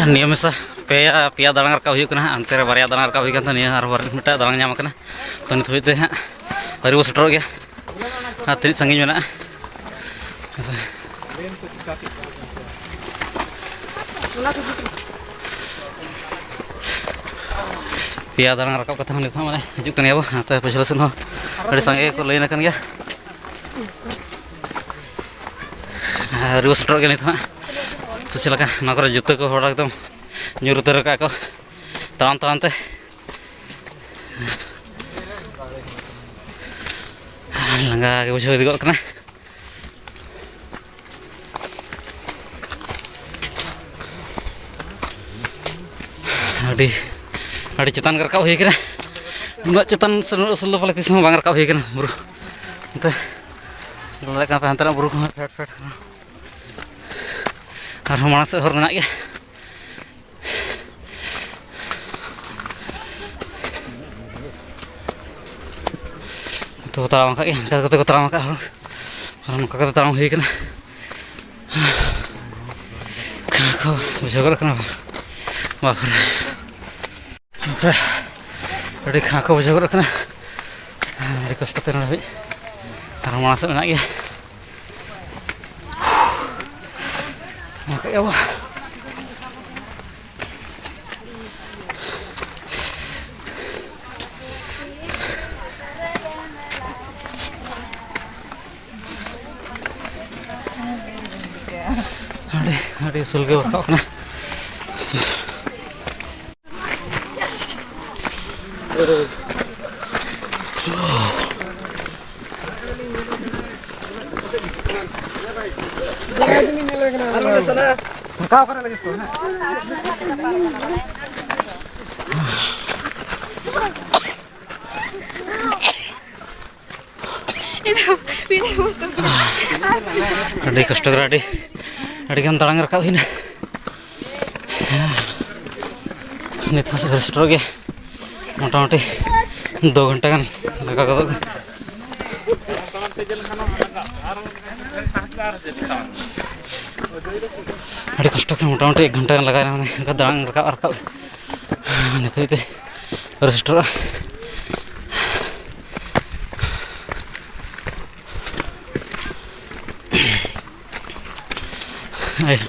ᱱᱤᱭᱟᱹ ᱢᱮᱥᱟ ᱯᱮᱭᱟ, ᱯᱮᱭᱟ ᱫᱟᱬᱟᱝ ᱨᱟᱠᱟᱵ ᱦᱩᱭᱩᱜ ᱠᱟᱱᱟ ᱦᱟᱸᱜ᱾ ᱚᱱᱛᱮ ᱨᱮ ᱵᱟᱨᱭᱟ ᱫᱟᱬᱟᱝ ᱨᱟᱠᱟᱵ ᱦᱩᱭ ᱠᱟᱱ ᱛᱟᱦᱮᱸ, ᱱᱤᱭᱟᱹ ᱟᱨᱦᱚᱸ ᱵᱟᱨ-, ᱢᱤᱫᱴᱟᱝ ᱫᱟᱬᱟᱝ ᱧᱟᱢ ᱠᱟᱱᱟ᱾ ᱛᱚ, ᱱᱤᱛ ᱦᱟᱹᱵᱤᱡ ᱛᱮ ᱦᱟᱸᱜ ᱟᱹᱣᱨᱤ ᱵᱚ ᱥᱮᱴᱮᱨᱚᱜ ᱜᱮᱭᱟ᱾ ᱟᱨ ᱛᱤᱱᱟᱹᱜ ᱥᱟᱺᱜᱤᱧ ᱢᱮᱱᱟᱜᱼᱟ? ᱦᱮᱸ ᱥᱮ᱾ ᱯᱮᱭᱟ ᱫᱟᱬᱟᱝ ᱨᱟᱠᱟᱵ ᱠᱟᱛᱮ ᱦᱚᱸ ᱱᱤᱛ ᱦᱚᱸ ᱢᱟᱱᱮ ᱦᱤᱡᱩᱜ ᱠᱟᱱ ᱜᱮᱭᱟ ᱵᱚ᱾ ᱱᱚᱛᱮ ᱯᱟᱹᱪᱷᱞᱟᱹ ᱥᱮᱫ ᱦᱚᱸ ᱟᱹᱰᱤ ᱥᱟᱸᱜᱮ ᱜᱮᱠᱚ ᱞᱟᱹᱭᱤᱱ ᱟᱠᱟᱱ ᱜᱮᱭᱟ᱾ ᱟᱹᱣᱨᱤ ᱵᱚ ᱥᱮᱴᱮᱨᱚᱜ ᱜᱮᱭᱟ ᱱᱤᱛ ᱦᱚᱸ᱾ ᱛᱚ, ᱪᱮᱫ ᱞᱮᱠᱟ ᱱᱚᱣᱟ ᱠᱚᱨᱮ ᱡᱩᱛᱟᱹ ᱠᱚ ᱦᱚᱲ ᱮᱠᱫᱚᱢ ᱧᱩᱨ ᱩᱛᱟᱹᱨ ᱟᱠᱟᱫ ᱠᱚ ᱛᱟᱲᱟᱢ ᱛᱟᱲᱟᱢ ᱛᱮ᱾ ᱞᱟᱸᱜᱟ ᱜᱮ ᱵᱩᱡᱷᱟᱹᱣ ᱤᱫᱤ ᱜᱚᱫ ᱠᱟᱱᱟ᱾ ᱟᱹᱰᱤ, ᱟᱹᱰᱤ ᱪᱮᱛᱟᱱ ᱜᱮ ᱨᱟᱠᱟᱵ ᱦᱩᱭ ᱠᱟᱱᱟ᱾ ᱩᱱᱟᱹᱜ ᱪᱮᱛᱟᱱ ᱥᱮ ᱩᱱᱟᱹᱜ ᱩᱥᱩᱞ ᱫᱚ ᱯᱟᱞᱮ ᱛᱤᱥ ᱦᱚᱸ ᱵᱟᱝ ᱨᱟᱠᱟᱵ ᱦᱩᱭ ᱠᱟᱱᱟ ᱵᱩᱨᱩ᱾ ᱚᱱᱛᱮ ᱧᱮᱞ ᱫᱟᱲᱮᱭᱟᱜ ᱠᱟᱱᱟ ᱯᱮ, ᱦᱟᱱᱛᱮᱱᱟᱜ ᱵᱩᱨᱩ ᱠᱚᱦᱚᱸ ᱯᱷᱮᱰ ᱯᱷᱮᱰ᱾ ᱟᱨᱦᱚᱸ ᱢᱟᱲᱟᱝ ᱥᱮᱫ ᱦᱚᱨ ᱢᱮᱱᱟᱜ ᱜᱮᱭᱟ᱾ ᱱᱤᱛᱚᱜ ᱠᱚ ᱛᱟᱲᱟᱢ ᱟᱠᱟᱫ ᱜᱮᱭᱟ, ᱚᱱᱠᱟ ᱠᱟᱛᱮ ᱠᱚ ᱛᱟᱲᱟᱢ ᱟᱠᱟᱫ ᱦᱚᱲ᱾ ᱟᱨ ᱱᱚᱝᱠᱟ ᱠᱟᱛᱮ ᱛᱟᱲᱟᱢ ᱦᱩᱭ ᱠᱟᱱᱟ᱾ ᱠᱷᱟᱸ ᱠᱚ ᱵᱩᱡᱷᱟᱹᱣ ᱜᱚᱫ ᱠᱟᱱᱟ᱾ ᱵᱟᱯᱨᱮ, ᱵᱟᱯᱨᱮ, ᱟᱹᱰᱤ ᱠᱷᱟᱸ ᱠᱚ ᱵᱩᱡᱷᱟᱹᱣ ᱜᱚᱫ ᱠᱟᱱᱟ᱾ ᱟᱹᱰᱤ ᱠᱚᱥᱴᱚ ᱛᱮ ᱱᱚᱰᱮ ᱦᱟᱹᱵᱤᱡ᱾ ᱟᱨ ᱢᱟᱲᱟᱝ ᱥᱮᱫ ᱢᱮᱱᱟᱜ ᱜᱮᱭᱟ᱾ ᱚᱱᱟ ᱠᱷᱚᱡ ᱟᱵᱚ ᱟᱹᱰᱤ, ᱟᱹᱰᱤ ᱩᱥᱩᱞ ᱜᱮ ᱨᱟᱠᱟᱵ ᱠᱟᱱᱟ᱾ ᱟᱹᱰᱤ ᱠᱚᱥᱴᱚ ᱠᱚᱨᱮ ᱟᱹᱰᱤ, ᱟᱹᱰᱤ ᱜᱟᱱ ᱫᱟᱬᱟᱝ ᱨᱟᱠᱟᱵ ᱦᱩᱭᱱᱟ᱾ ᱱᱤᱛ ᱦᱚᱸ ᱥᱮᱴᱮᱨ ᱜᱮ ᱢᱚᱴᱟᱢᱩᱴᱤ ᱫᱩ ᱜᱷᱚᱱᱴᱟ ᱜᱟᱱ ᱞᱟᱜᱟᱣ ᱜᱚᱫᱚᱜ ᱠᱟᱱᱟ᱾ ᱟᱹᱰᱤ ᱠᱚᱥᱴᱚ ᱛᱮ ᱢᱚᱴᱟᱢᱩᱴᱤ ᱮᱠ ᱜᱷᱚᱱᱴᱟ ᱜᱟᱱ ᱞᱟᱜᱟᱣᱮᱱᱟ, ᱢᱟᱱᱮ ᱚᱱᱠᱟ ᱫᱟᱬᱟᱱ ᱨᱟᱠᱟᱵ ᱨᱟᱠᱟᱵ ᱱᱤᱛ ᱦᱟᱹᱵᱤᱡ ᱛᱮ ᱟᱹᱣᱨᱤ ᱥᱮᱴᱮᱨᱚᱜᱼᱟ᱾ ᱟᱭ,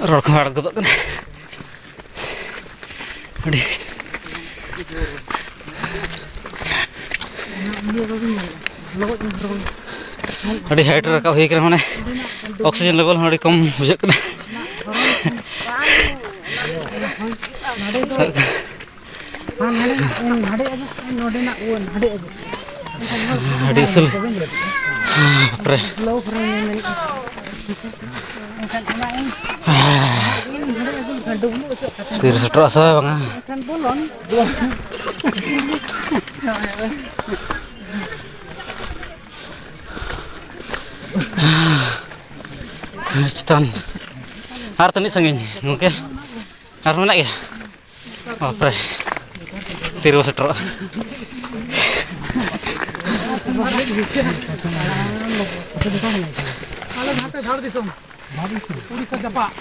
ᱨᱚᱲ ᱠᱚᱦᱚᱸ ᱟᱲᱟᱜ ᱜᱚᱫᱚᱜ ᱠᱟᱱᱟ᱾ ᱟᱹᱰᱤ, ᱟᱹᱰᱤ height ᱨᱮ ᱨᱟᱠᱟᱵ ᱦᱩᱭ ᱠᱟᱱᱟ, ᱢᱟᱱᱮ oxygen level ᱦᱚᱸ ᱟᱹᱰᱤ ᱠᱚᱢ ᱵᱩᱡᱷᱟᱹᱜ ᱠᱟᱱᱟ᱾ ᱟᱹᱰᱤ ᱩᱥᱩᱞ᱾ ᱵᱟᱯᱨᱮ᱾ ᱛᱤᱨᱮ ᱥᱮᱴᱮᱨᱚᱜᱼᱟ ᱥᱮ ᱵᱟᱝᱟ? ᱪᱮᱛᱟᱱ ᱟᱨ ᱛᱤᱱᱟᱹᱜ ᱥᱟᱺᱜᱤᱧ ᱜᱚᱢᱠᱮ? ᱟᱨ ᱢᱮᱱᱟᱜ ᱜᱮᱭᱟ? ᱵᱟᱯᱨᱮ, ᱛᱤᱨᱮᱵᱚ ᱥᱮᱴᱮᱨᱚᱜᱼᱟ? ᱟᱞᱮ ᱫᱚ ᱦᱟᱱᱛᱮ ᱫᱷᱟᱲ ᱫᱤᱥᱚᱢ, ᱩᱲᱤᱥᱥᱟ ᱡᱟᱯᱟᱜ᱾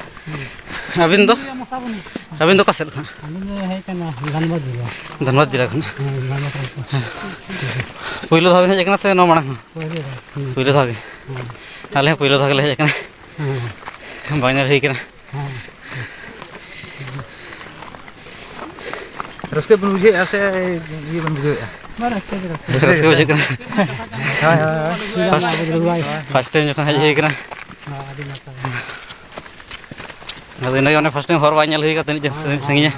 ᱟᱹᱵᱤᱱ ᱫᱚ? ᱢᱚᱥᱟᱵᱚᱱᱤ᱾ ᱟᱹᱵᱤᱱ ᱫᱚ ᱚᱠᱟ ᱥᱮᱫ ᱠᱷᱚᱱ? ᱟᱹᱞᱤᱧ ᱫᱚ ᱦᱮᱡ ᱠᱟᱱᱟ ᱫᱷᱟᱱᱵᱟᱫᱽ ᱡᱮᱞᱟ᱾ ᱫᱷᱟᱱᱵᱟᱫᱽ ᱡᱮᱞᱟ ᱠᱷᱚᱱ᱾ ᱦᱮᱸ, ᱫᱷᱟᱱᱵᱟᱫᱽ ᱠᱷᱚᱱ᱾ ᱯᱳᱭᱞᱳ ᱫᱷᱟᱣ ᱵᱤᱱ ᱦᱮᱡ ᱟᱠᱟᱱᱟ ᱥᱮ ᱱᱚᱣᱟ ᱢᱟᱲᱟᱝ ᱦᱚᱸ? ᱯᱳᱭᱞᱳ ᱫᱷᱟᱣ᱾ ᱯᱳᱭᱞᱳ ᱫᱷᱟᱣ ᱜᱮ? ᱦᱮᱸ᱾ ᱟᱞᱮ ᱦᱚᱸ ᱯᱳᱭᱞᱳ ᱫᱷᱟᱣ ᱜᱮᱞᱮ ᱦᱮᱡ ᱟᱠᱟᱱᱟ᱾ ᱦᱮᱸ᱾ ᱵᱟᱝ ᱧᱮᱞ ᱦᱩᱭ ᱠᱟᱱᱟ᱾ ᱦᱮᱸ᱾ ᱨᱟᱹᱥᱠᱟᱹ ᱵᱮᱱ ᱵᱩᱡᱷᱟᱹᱣᱮᱫᱼᱟ ᱥᱮ ᱤᱭᱟᱹ ᱵᱮᱱ ᱵᱩᱡᱷᱟᱹᱣᱮᱫᱼᱟ? ᱵᱟᱝ, ᱨᱟᱹᱥᱠᱟᱹ ᱜᱮ ᱨᱟᱹᱥᱠᱟᱹ᱾ ᱨᱟᱹᱥᱠᱟᱹ ᱵᱩᱡᱷᱟᱹᱜ ᱠᱟᱱᱟ᱾ ᱦᱳᱭ, ᱦᱳᱭ, ᱦᱳᱭ᱾ First, first time ᱡᱚᱠᱷᱚᱱ ᱦᱮᱡ ᱦᱩᱭ ᱠᱟᱱᱟ᱾ ᱦᱮᱸ, ᱟᱹᱰᱤ ᱱᱟᱯᱟᱭ᱾ ᱟᱫᱚ ᱤᱱᱟᱹᱜᱮ ᱚᱱᱮ first time ᱦᱚᱨ ᱵᱟᱭ ᱧᱮᱞ ᱦᱩᱭ ᱠᱟᱱᱟ, ᱛᱤᱱᱟᱹᱜ ᱡᱷᱟᱹᱞ ᱥᱟᱺᱜᱤᱧᱟ᱾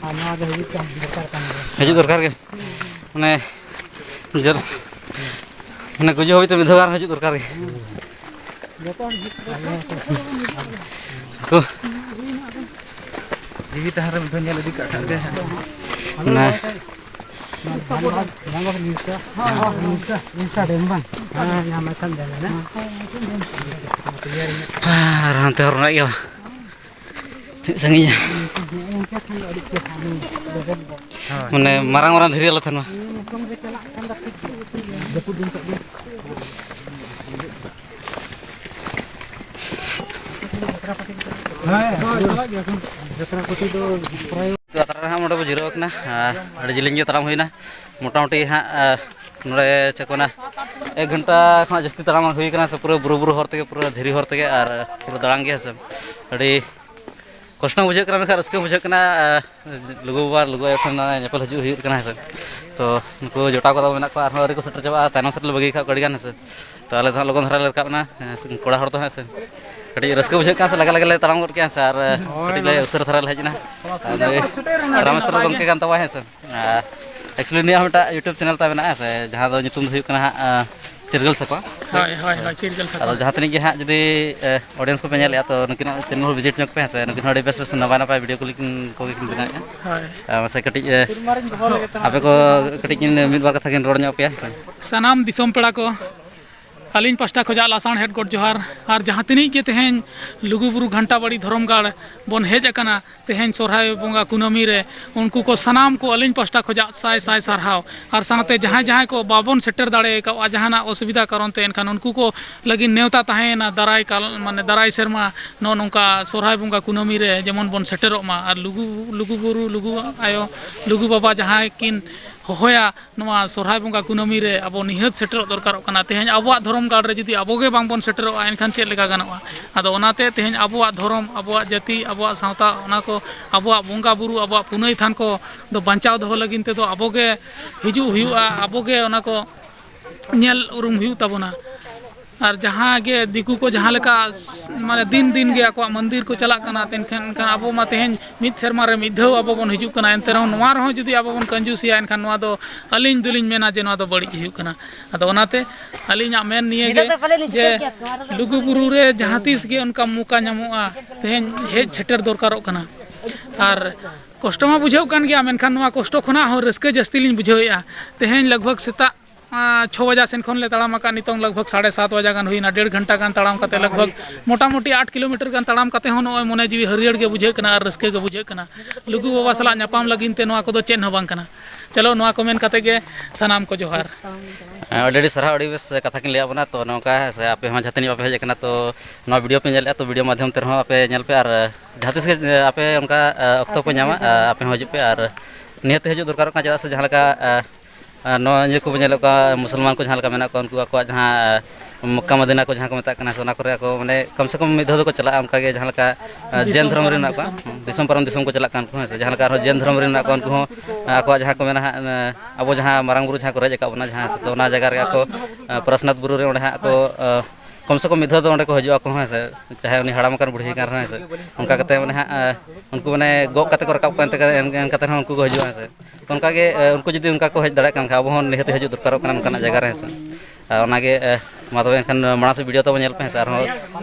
ᱟᱨ ᱱᱚᱣᱟ ᱫᱚ ᱦᱤᱡᱩᱜ ᱠᱟᱱ ᱫᱚᱨᱠᱟᱨ ᱠᱟᱱ ᱜᱮᱭᱟ᱾ ᱦᱤᱡᱩᱜ ᱫᱚᱨᱠᱟᱨ ᱜᱮ᱾ ᱢᱟᱱᱮ, ᱡᱟᱹᱨ-, ᱢᱟᱱᱮ, ᱜᱩᱡᱩᱜ ᱦᱟᱹᱵᱤᱡ ᱛᱮ ᱢᱤᱫ ᱫᱷᱟᱣ ᱜᱟᱱ ᱦᱤᱡᱩᱜ ᱫᱚᱨᱠᱟᱨ ᱜᱮ᱾ ᱡᱚᱛᱚ ᱦᱚᱲ ᱦᱤᱡᱩᱜ ᱠᱟᱱᱟ᱾ ᱛᱚ᱾ ᱡᱤᱣᱤ ᱛᱟᱦᱮᱸ ᱨᱮ ᱢᱤᱫ ᱫᱷᱟᱣ ᱧᱮᱞ ᱤᱫᱤ ᱠᱟᱜ ᱠᱷᱟᱱ ᱜᱮ᱾ ᱢᱟᱱᱮ, ᱟᱨ ᱦᱟᱱᱛᱮ ᱦᱚᱨ ᱢᱮᱱᱟᱜ ᱜᱮᱭᱟ᱾ ᱛᱤᱱᱟᱹᱜ ᱥᱟᱺᱜᱤᱧᱟ? ᱢᱟᱱᱮ ᱢᱟᱨᱟᱝ ᱢᱟᱨᱟᱝ ᱫᱷᱤᱨᱤ ᱟᱞᱚ ᱛᱟᱦᱮᱱ ᱢᱟ᱾ ᱦᱮᱸ, ᱦᱳᱭ, ᱪᱟᱞᱟᱜ ᱜᱮᱭᱟ ᱠᱚ᱾ ᱡᱟᱛᱨᱟ ᱠᱚᱛᱮ ᱫᱚ ᱯᱨᱟᱭ ᱛᱚ, ᱟᱛᱨᱟ ᱨᱮ ᱦᱟᱸᱜ ᱱᱚᱰᱮ ᱵᱚ ᱡᱤᱨᱟᱹᱣ ᱟᱠᱟᱱᱟ᱾ ᱟᱨ ᱟᱹᱰᱤ ᱡᱤᱞᱤᱧ ᱜᱮ ᱛᱟᱲᱟᱢ ᱦᱩᱭᱱᱟ᱾ ᱢᱚᱴᱟᱢᱩᱴᱤ ᱦᱟᱸᱜ, ᱟᱨ ᱱᱚᱰᱮ ᱪᱮᱫ ᱠᱚ ᱢᱮᱱᱟ, ᱮᱠ ᱜᱷᱚᱱᱴᱟ ᱠᱷᱚᱱᱟᱜ ᱡᱟᱹᱥᱛᱤ ᱛᱟᱲᱟᱢ ᱦᱩᱭ ᱠᱟᱱᱟ, ᱥᱮ ᱯᱩᱨᱟᱹ ᱵᱩᱨᱩ, ᱵᱩᱨᱩ ᱦᱚᱨ ᱛᱮᱜᱮ, ᱯᱩᱨᱟᱹ ᱫᱷᱤᱨᱤ ᱦᱚᱨ ᱛᱮᱜᱮ, ᱟᱨ ᱯᱩᱨᱟᱹ ᱫᱟᱬᱟᱱ ᱜᱮ, ᱦᱮᱸ ᱥᱮ᱾ ᱟᱹᱰᱤ ᱠᱚᱥᱴᱚ ᱵᱩᱡᱷᱟᱹᱜ ᱠᱟᱱᱟ, ᱢᱮᱱᱠᱷᱟᱱ ᱨᱟᱹᱥᱠᱟᱹ ᱵᱩᱡᱷᱟᱹᱜ ᱠᱟᱱᱟ᱾ ᱟᱨ ᱞᱩᱜᱩ ᱵᱟᱵᱟ, ᱞᱩᱜᱩ ᱟᱭᱳ ᱴᱷᱮᱱ ᱧᱮᱯᱮᱞ ᱦᱤᱡᱩᱜ ᱦᱩᱭᱩᱜ ᱠᱟᱱᱟ, ᱦᱮᱸ ᱥᱮ᱾ ᱛᱚ, ᱱᱩᱠᱩ ᱡᱚᱴᱟᱣ ᱠᱚᱫᱚ ᱢᱮᱱᱟᱜ ᱠᱚᱣᱟ, ᱟᱨᱦᱚᱸ ᱟᱹᱣᱨᱤ ᱠᱚ ᱥᱮᱴᱮᱨ ᱪᱟᱵᱟᱜᱼᱟ, ᱛᱟᱭᱱᱚᱢ ᱥᱮᱫ ᱞᱮ ᱵᱟᱹᱜᱤ ᱠᱟᱜ ᱠᱚᱣᱟ ᱟᱹᱰᱤ ᱜᱟᱱ, ᱦᱮᱸ ᱥᱮ᱾ ᱛᱚ, ᱟᱞᱮ ᱫᱚ ᱦᱟᱸᱜ ᱞᱚᱜᱚᱱ ᱫᱷᱟᱨᱟ ᱞᱮ ᱨᱟᱠᱟᱵ ᱮᱱᱟ, ᱦᱮᱸ ᱥᱮ, ᱠᱚᱲᱟ ᱦᱚᱲ ᱫᱚ, ᱦᱮᱸ ᱥᱮ᱾ ᱠᱟᱹᱴᱤᱡ ᱨᱟᱹᱥᱠᱟᱹ ᱵᱩᱡᱷᱟᱹᱜ ᱠᱟᱱᱟ ᱥᱮ, ᱞᱟᱜᱟ ᱞᱟᱜᱟ ᱞᱮ ᱛᱟᱲᱟᱢ ᱜᱚᱫ ᱠᱮᱜᱼᱟ, ᱦᱮᱸ ᱥᱮ, ᱟᱨ ᱠᱟᱹᱴᱤᱡ ᱞᱮ ᱩᱥᱟᱹᱨᱟ ᱫᱷᱟᱨᱟ ᱞᱮ ᱦᱮᱡ ᱮᱱᱟ᱾ ᱟᱨ ᱱᱩᱭ ᱨᱟᱢᱮᱥᱣᱚᱨ ᱜᱚᱢᱠᱮ ᱠᱟᱱ ᱛᱟᱵᱚᱱᱟ, ᱦᱮᱸ ᱥᱮ᱾ ᱟᱨ actually ᱩᱱᱤᱭᱟᱜ ᱦᱚᱸ ᱢᱤᱫᱴᱟᱝ YouTube channel ᱛᱟᱭ ᱢᱮᱱᱟᱜᱼᱟ, ᱦᱮᱸ ᱥᱮ, ᱡᱟᱦᱟᱸ ᱫᱚ ᱧᱩᱛᱩᱢ ᱫᱚ ᱦᱩᱭᱩᱜ ᱠᱟᱱᱟ ᱦᱟᱸᱜ, ᱟᱸ, ᱪᱤᱨᱜᱟᱹᱞ ᱥᱟᱠᱣᱟ᱾ ᱦᱳᱭ, ᱦᱳᱭ, ᱦᱳᱭ, ᱪᱤᱨᱜᱟᱹᱞ ᱥᱟᱠᱣᱟ᱾ ᱟᱫᱚ ᱡᱟᱦᱟᱸ ᱛᱤᱱᱟᱹᱜ ᱜᱮ ᱦᱟᱸᱜ ᱡᱩᱫᱤ, ᱮ, audience ᱠᱚᱯᱮ ᱧᱮᱞᱮᱫᱼᱟ, ᱛᱚ ᱱᱩᱠᱤᱱᱟᱜ channel ᱦᱚᱸ visit ᱧᱚᱜ ᱯᱮ, ᱦᱮᱸ ᱥᱮ, ᱱᱩᱠᱤᱱ ᱦᱚᱸ ᱟᱹᱰᱤ ᱵᱮᱥ ᱵᱮᱥ ᱱᱟᱯᱟᱭ ᱱᱟᱯᱟᱭ video ᱠᱚ ᱠᱤᱱ ᱵᱮᱱᱟᱣᱮᱫᱼᱟ᱾ ᱦᱳᱭ᱾ ᱟᱨ ᱢᱟᱥᱮ ᱠᱟᱹᱴᱤᱡ, ᱮ, ᱟᱯᱮ ᱠᱚ ᱠᱟᱹᱴᱤᱡ ᱠᱤᱱ ᱢᱤᱫ ᱵᱟᱨ ᱠᱟᱛᱷᱟ ᱠᱤᱱ ᱨᱚᱲ ᱧᱚᱜ ᱯᱮᱭᱟ, ᱦᱮᱸ ᱥᱮ᱾ ᱥᱟᱱᱟᱢ ᱫᱤᱥᱚᱢ ᱯᱮᱲᱟ ᱠᱚ, ᱟᱹᱞᱤᱧ ᱯᱟᱥᱴᱟ ᱠᱷᱚᱱᱟᱜ ᱞᱟᱥᱟᱬᱦᱮᱫ ᱜᱚᱰ ᱡᱚᱦᱟᱨ᱾ ᱟᱨ ᱡᱟᱦᱟᱸ ᱛᱤᱱᱟᱹᱜ ᱜᱮ ᱛᱮᱦᱮᱧ ᱞᱩᱜᱩᱵᱩᱨᱩ ᱜᱷᱟᱱᱴᱟ ᱵᱟᱲᱤ ᱫᱷᱚᱨᱚᱢ ᱜᱟᱲ ᱵᱚᱱ ᱦᱮᱡ ᱟᱠᱟᱱᱟ, ᱛᱮᱦᱮᱧ ᱥᱚᱨᱦᱟᱭ ᱵᱚᱸᱜᱟ ᱠᱩᱱᱟᱹᱢᱤ ᱨᱮ, ᱩᱱᱠᱩ ᱠᱚ ᱥᱟᱱᱟᱢ ᱠᱚ ᱟᱹᱞᱤᱧ ᱯᱟᱥᱴᱟ ᱠᱷᱚᱱᱟᱜ ᱥᱟᱭ ᱥᱟᱭ ᱥᱟᱨᱦᱟᱣ᱾ ᱟᱨ ᱥᱟᱶᱛᱮ ᱡᱟᱦᱟᱸᱭ ᱡᱟᱦᱟᱸᱭ ᱠᱚ ᱵᱟᱵᱚᱱ ᱥᱮᱴᱮᱨ ᱫᱟᱲᱮ ᱟᱠᱟᱫᱼᱟ ᱡᱟᱦᱟᱱᱟᱜ ᱚᱥᱩᱵᱤᱫᱷᱟ ᱠᱟᱨᱚᱱ ᱛᱮ, ᱮᱱᱠᱷᱟᱱ ᱩᱱᱠᱩ ᱠᱚ ᱞᱟᱹᱜᱤᱫ ᱱᱮᱣᱛᱟ ᱛᱟᱦᱮᱸᱭᱮᱱᱟ, ᱫᱟᱨᱟᱭ ᱠᱟᱞ, ᱢᱟᱱᱮ ᱫᱟᱨᱟᱭ ᱥᱮᱨᱢᱟ ᱱᱚᱜᱼᱚ ᱱᱚᱝᱠᱟ ᱥᱚᱨᱦᱟᱭ ᱵᱚᱸᱜᱟ ᱠᱩᱱᱟᱹᱢᱤ ᱨᱮ ᱡᱮᱢᱚᱱ ᱵᱚᱱ ᱥᱮᱴᱮᱨᱚᱜ ᱢᱟ᱾ ᱟᱨ ᱞᱩᱜᱩ, ᱞᱩᱜᱩ ᱵᱩᱨᱩ, ᱞᱩᱜᱩ ᱟᱭᱳ, ᱞᱩᱜᱩ ᱵᱟᱵᱟ ᱡᱟᱦᱟᱸᱭ ᱠᱤᱱ ᱦᱚᱦᱚᱭᱟ, ᱱᱚᱣᱟ ᱥᱚᱨᱦᱟᱭ ᱵᱚᱸᱜᱟ ᱠᱩᱱᱟᱹᱢᱤ ᱨᱮ ᱟᱵᱚ ᱱᱤᱦᱟᱹᱛ ᱥᱮᱴᱮᱨᱚᱜ ᱫᱚᱨᱠᱟᱨᱚᱜ ᱠᱟᱱᱟ᱾ ᱛᱮᱦᱮᱧ ᱟᱵᱚᱣᱟᱜ ᱫᱷᱚᱨᱚᱢ ᱜᱟᱲ ᱨᱮ ᱡᱩᱫᱤ ᱟᱵᱚ ᱜᱮ ᱵᱟᱝᱵᱚᱱ ᱥᱮᱴᱮᱨᱚᱜᱼᱟ, ᱮᱱᱠᱷᱟᱱ ᱪᱮᱫ ᱞᱮᱠᱟ ᱜᱟᱱᱚᱜᱼᱟ? ᱟᱫᱚ ᱚᱱᱟᱛᱮ ᱛᱮᱦᱮᱧ ᱟᱵᱚᱣᱟᱜ ᱫᱷᱚᱨᱚᱢ, ᱟᱵᱚᱣᱟᱜ ᱡᱟᱹᱛᱤ, ᱟᱵᱚᱣᱟᱜ ᱥᱟᱶᱛᱟ, ᱚᱱᱟ ᱠᱚ, ᱟᱵᱚᱣᱟᱜ ᱵᱚᱸᱜᱟ ᱵᱩᱨᱩ, ᱟᱵᱚᱣᱟᱜ ᱯᱩᱱᱟᱹᱭ ᱛᱷᱟᱱ ᱠᱚ ᱫᱚ ᱵᱟᱧᱪᱟᱣ ᱫᱚᱦᱚ ᱞᱟᱹᱜᱤᱫ ᱛᱮᱫᱚ ᱟᱵᱚ ᱜᱮ ᱦᱤᱡᱩᱜ ᱦᱩᱭᱩᱜᱼᱟ, ᱟᱵᱚ ᱜᱮ ᱚᱱᱟ ᱠᱚ ᱧᱮᱞ ᱩᱨᱩᱢ ᱦᱩᱭᱩᱜ ᱛᱟᱵᱚᱱᱟ᱾ ᱟᱨ ᱡᱟᱦᱟᱸ ᱜᱮ ᱫᱤᱠᱩ ᱠᱚ ᱡᱟᱦᱟᱸ ᱞᱮᱠᱟ ᱥ-, ᱢᱟᱱᱮ ᱫᱤᱱ ᱫᱤᱱ ᱜᱮ ᱟᱠᱚᱣᱟᱜ ᱢᱚᱱᱫᱤᱨ ᱠᱚ ᱪᱟᱞᱟᱜ ᱠᱟᱱᱟ, ᱛᱮᱱᱠᱷᱟᱱ ᱮᱱᱠᱷᱟᱱ ᱟᱵᱚ ᱢᱟ ᱛᱮᱦᱮᱧ ᱢᱤᱫ ᱥᱮᱨᱢᱟ ᱨᱮ ᱢᱤᱫ ᱫᱷᱟᱣ ᱟᱵᱚ ᱵᱚᱱ ᱦᱤᱡᱩᱜ ᱠᱟᱱᱟ, ᱮᱱᱛᱮ ᱨᱮᱦᱚᱸ ᱱᱚᱣᱟ ᱨᱮᱦᱚᱸ ᱡᱩᱫᱤ ᱟᱵᱚ ᱵᱚᱱ ᱠᱟᱹᱧᱡᱩᱥᱤᱭᱟ, ᱮᱱᱠᱷᱟᱱ ᱱᱚᱣᱟ ᱫᱚ ᱟᱹᱞᱤᱧ ᱫᱚᱞᱤᱧ ᱢᱮᱱᱟ ᱡᱮ ᱱᱚᱣᱟ ᱫᱚ ᱵᱟᱹᱲᱤᱡ ᱦᱩᱭᱩᱜ ᱠᱟᱱᱟ᱾ ᱟᱫᱚ ᱚᱱᱟᱛᱮ ᱟᱹᱞᱤᱧᱟᱜ ᱢᱮᱱ ᱱᱤᱭᱟᱹ ᱜᱮ ᱡᱮ ᱞᱩᱜᱩᱵᱩᱨᱩ ᱨᱮ ᱡᱟᱦᱟᱸ ᱛᱤᱥ ᱜᱮ ᱚᱱᱠᱟ ᱢᱚᱠᱟ ᱧᱟᱢᱚᱜᱼᱟ, ᱛᱮᱦᱮᱧ ᱦᱮᱡ ᱥᱮᱴᱮᱨ ᱫᱚᱨᱠᱟᱨᱚᱜ ᱠᱟᱱᱟ᱾ ᱟᱨ ᱠᱚᱥᱴᱚ ᱢᱟ ᱵᱩᱡᱷᱟᱹᱜ ᱠᱟᱱ ᱜᱮᱭᱟ, ᱢᱮᱱᱠᱷᱟᱱ ᱱᱚᱣᱟ ᱠᱚᱥᱴᱚ ᱠᱷᱚᱱᱟᱜ ᱦᱚᱸ ᱨᱟᱹᱥᱠᱟᱹ ᱡᱟᱹᱥᱛᱤ ᱞᱤᱧ ᱵᱩᱡᱷᱟᱹᱣᱮᱫᱼᱟ᱾ ᱛᱮᱦᱮᱧ ᱞᱟᱜᱽ ᱵᱷᱟᱜᱽ ᱥᱮᱛᱟᱜ ᱟᱸ, ᱪᱷᱚ ᱵᱟᱡᱟ ᱥᱮᱱ ᱠᱷᱚᱱ ᱞᱮ ᱛᱟᱲᱟᱢ ᱟᱠᱟᱫ, ᱱᱤᱛᱚᱝ ᱞᱟᱜᱽ ᱵᱷᱟᱜᱽ ᱥᱟᱲᱮ ᱥᱟᱛ ᱵᱟᱡᱟ ᱜᱟᱱ ᱦᱩᱭᱱᱟ, ᱰᱮᱲ ᱜᱷᱚᱱᱴᱟ ᱜᱟᱱ ᱛᱟᱲᱟᱢ ᱠᱟᱛᱮ ᱞᱟᱜᱽ ᱵᱷᱟᱜᱽ ᱢᱚᱴᱟᱢᱩᱴᱤ ᱟᱴ ᱠᱤᱞᱳᱢᱤᱴᱟᱨ ᱜᱟᱱ ᱛᱟᱲᱟᱢ ᱠᱟᱛᱮ ᱦᱚᱸ ᱱᱚᱜᱼᱚᱭ ᱢᱚᱱᱮ ᱡᱤᱣᱤ ᱦᱟᱹᱨᱭᱟᱹᱲ ᱜᱮ ᱵᱩᱡᱷᱟᱹᱜ ᱠᱟᱱᱟ ᱟᱨ ᱨᱟᱹᱥᱠᱟᱹ ᱜᱮ ᱵᱩᱡᱷᱟᱹᱜ ᱠᱟᱱᱟ᱾ ᱞᱩᱜᱩ ᱵᱟᱵᱟ ᱥᱟᱞᱟᱜ ᱧᱟᱯᱟᱢ ᱞᱟᱹᱜᱤᱫ ᱛᱮ ᱱᱚᱣᱟ ᱠᱚᱫᱚ ᱪᱮᱫ ᱦᱚᱸ ᱵᱟᱝ ᱠᱟᱱᱟ᱾ ᱪᱚᱞᱚ, ᱱᱚᱣᱟ ᱠᱚ ᱢᱮᱱ ᱠᱟᱛᱮ ᱜᱮ ᱥᱟᱱᱟᱢ ᱠᱚ ᱡᱚᱦᱟᱨ᱾ ᱟᱹᱰᱤ ᱟᱹᱰᱤ ᱥᱟᱨᱦᱟᱣ, ᱟᱹᱰᱤ ᱵᱮᱥ ᱠᱟᱛᱷᱟ ᱠᱤᱱ ᱞᱟᱹᱭᱟᱫ ᱵᱚᱱᱟ᱾ ᱛᱚ ᱱᱚᱝᱠᱟ ᱥᱮ ᱟᱯᱮ ᱦᱚᱸ ᱡᱟᱦᱟᱸ ᱛᱤᱱᱟᱹᱜ ᱵᱟᱯᱮ ᱦᱮᱡ ᱟᱠᱟᱱᱟ, ᱛᱚ ᱱᱚᱣᱟ ᱵᱷᱤᱰᱤᱭᱳ ᱯᱮ ᱧᱮᱞᱮᱫᱼᱟ, ᱛᱚ ᱵᱷᱤᱰᱤᱭᱳ ᱢᱟᱫᱽᱫᱷᱚᱢ ᱛᱮ ᱨᱮᱦᱚᱸ ᱟᱯᱮ ᱧᱮᱞ ᱯᱮ, ᱟᱨ ᱡᱟᱦᱟᱸ ᱛᱤᱥ ᱜᱮ ᱟᱯᱮ ᱚᱱᱠᱟ ᱚᱠᱛᱚ ᱯᱮ ᱧᱟᱢᱟ, ᱟᱯᱮ ᱦᱚᱸ ᱦᱤᱡᱩᱜ ᱯᱮ᱾ ᱟᱨ ᱱᱤᱦᱟᱹᱛ ᱦᱤᱡᱩᱜ ᱫᱚᱨᱠᱟᱨᱚᱜ ᱠᱟᱱᱟ, ᱪᱮᱫᱟᱜ ᱥᱮ ᱡᱟᱦᱟᱸ ᱞᱮᱠᱟ ᱱᱚᱣᱟ ᱤᱭᱟᱹ ᱠᱚᱵᱚᱱ ᱧᱮᱞᱮᱫ ᱠᱚᱣᱟ, ᱢᱩᱥᱚᱞᱢᱟᱱ ᱠᱚ ᱡᱟᱦᱟᱸ ᱞᱮᱠᱟ ᱢᱮᱱᱟᱜ ᱠᱚᱣᱟ, ᱩᱱᱠᱩ ᱟᱠᱚᱣᱟᱜ ᱡᱟᱦᱟᱸ ᱢᱚᱠᱠᱟ ᱢᱚᱫᱤᱱᱟ ᱠᱚ ᱡᱟᱦᱟᱸ ᱠᱚ ᱢᱮᱛᱟᱜ ᱠᱟᱱᱟ, ᱥᱮ ᱚᱱᱟ ᱠᱚᱨᱮ ᱟᱠᱚ ᱢᱟᱱᱮ ᱠᱚᱢ ᱥᱮ ᱠᱚᱢ ᱢᱤᱫ ᱫᱷᱟᱣ ᱫᱚᱠᱚ ᱪᱟᱞᱟᱜᱼᱟ, ᱚᱱᱠᱟ ᱜᱮ ᱡᱟᱦᱟᱸ ᱞᱮᱠᱟ ᱡᱮᱱ ᱫᱷᱚᱨᱚᱢ ᱨᱮ ᱢᱮᱱᱟᱜ ᱠᱚᱣᱟ, ᱫᱤᱥᱚᱢ ᱯᱟᱨᱚᱢ ᱫᱤᱥᱚᱢ ᱠᱚ ᱪᱟᱞᱟᱜ ᱠᱟᱱ ᱠᱚ, ᱦᱮᱸ ᱥᱮ᱾ ᱡᱟᱦᱟᱸ ᱞᱮᱠᱟ ᱟᱨᱦᱚᱸ ᱡᱮᱱ ᱫᱷᱚᱨᱚᱢ ᱨᱮ ᱢᱮᱱᱟᱜ ᱠᱚᱣᱟ, ᱩᱱᱠᱩ ᱦᱚᱸ ᱟᱠᱚᱣᱟᱜ ᱡᱟᱦᱟᱸ ᱠᱚ ᱢᱮᱱᱟ ᱦᱟᱸᱜ, ᱟᱵᱚ ᱡᱟᱦᱟᱸ ᱢᱟᱨᱟᱝ ᱵᱩᱨᱩ ᱡᱟᱦᱟᱸ ᱠᱚ ᱨᱮᱡ ᱟᱠᱟᱫ ᱵᱚᱱᱟ, ᱡᱟᱦᱟᱸ ᱥᱮ, ᱛᱚ ᱚᱱᱟ ᱡᱟᱭᱜᱟ ᱨᱮᱜᱮ ᱟᱠᱚ ᱯᱚᱨᱮᱥᱱᱟᱛᱷ ᱵᱩᱨᱩ ᱨᱮ ᱚᱸᱰᱮ ᱦᱟᱸᱜ ᱠᱚ ᱠᱚᱢ ᱥᱮ ᱠᱚᱢ ᱢᱤᱫ ᱫᱷᱟᱣ ᱫᱚ ᱚᱸᱰᱮ ᱠᱚ ᱦᱤᱡᱩᱜ ᱟᱠᱚ, ᱦᱮᱸ ᱥᱮ᱾ ᱪᱟᱦᱮ ᱩᱱᱤ ᱦᱟᱲᱟᱢ ᱟᱠᱟᱱ ᱵᱩᱲᱦᱤ ᱠᱟᱱ ᱨᱮᱦᱚᱸ, ᱦᱮᱸ ᱥᱮ᱾ ᱚᱱᱠᱟ ᱠᱟᱛᱮ ᱢᱟᱱᱮ ᱦᱟᱸᱜ ᱩᱱᱠᱩ ᱢᱟᱱᱮ ᱜᱚᱜ ᱠᱟᱛᱮ ᱠᱚ ᱨᱟᱠᱟᱵ ᱠᱚᱣᱟ, ᱮᱱᱛᱮ ᱮᱱ ᱠᱟᱛᱮ ᱨᱮᱦᱚᱸ ᱩᱱᱠᱩ ᱠᱚ ᱦᱤᱡᱩᱜᱼᱟ, ᱦᱮᱸ ᱥᱮ᱾ ᱛᱚ ᱚᱱᱠᱟ ᱜᱮ ᱩᱱᱠᱩ ᱡᱩᱫᱤ ᱚᱱᱠᱟ ᱠᱚ ᱦᱮᱡ ᱫᱟᱲᱮᱭᱟᱜ ᱠᱟᱱ ᱠᱷᱟᱱ, ᱟᱵᱚ ᱦᱚᱸ ᱱᱤᱦᱟᱹᱛ ᱦᱤᱡᱩᱜ ᱫᱚᱨᱠᱟᱨᱚᱜ ᱠᱟᱱᱟ ᱚᱱᱠᱟᱱᱟᱜ ᱡᱟᱭᱜᱟ ᱨᱮ, ᱦᱮᱸ ᱥᱮ᱾ ᱟᱨ ᱚᱱᱟᱜᱮ ᱢᱟ ᱛᱚᱵᱮ ᱮᱱᱠᱷᱟᱱ ᱢᱟᱲᱟᱝ ᱥᱮᱫ ᱵᱷᱤᱰᱤᱭᱳ ᱛᱟᱵᱚᱱ ᱧᱮᱞ ᱯᱮ, ᱦᱮᱸ ᱥᱮ᱾ ᱟᱨᱦᱚᱸ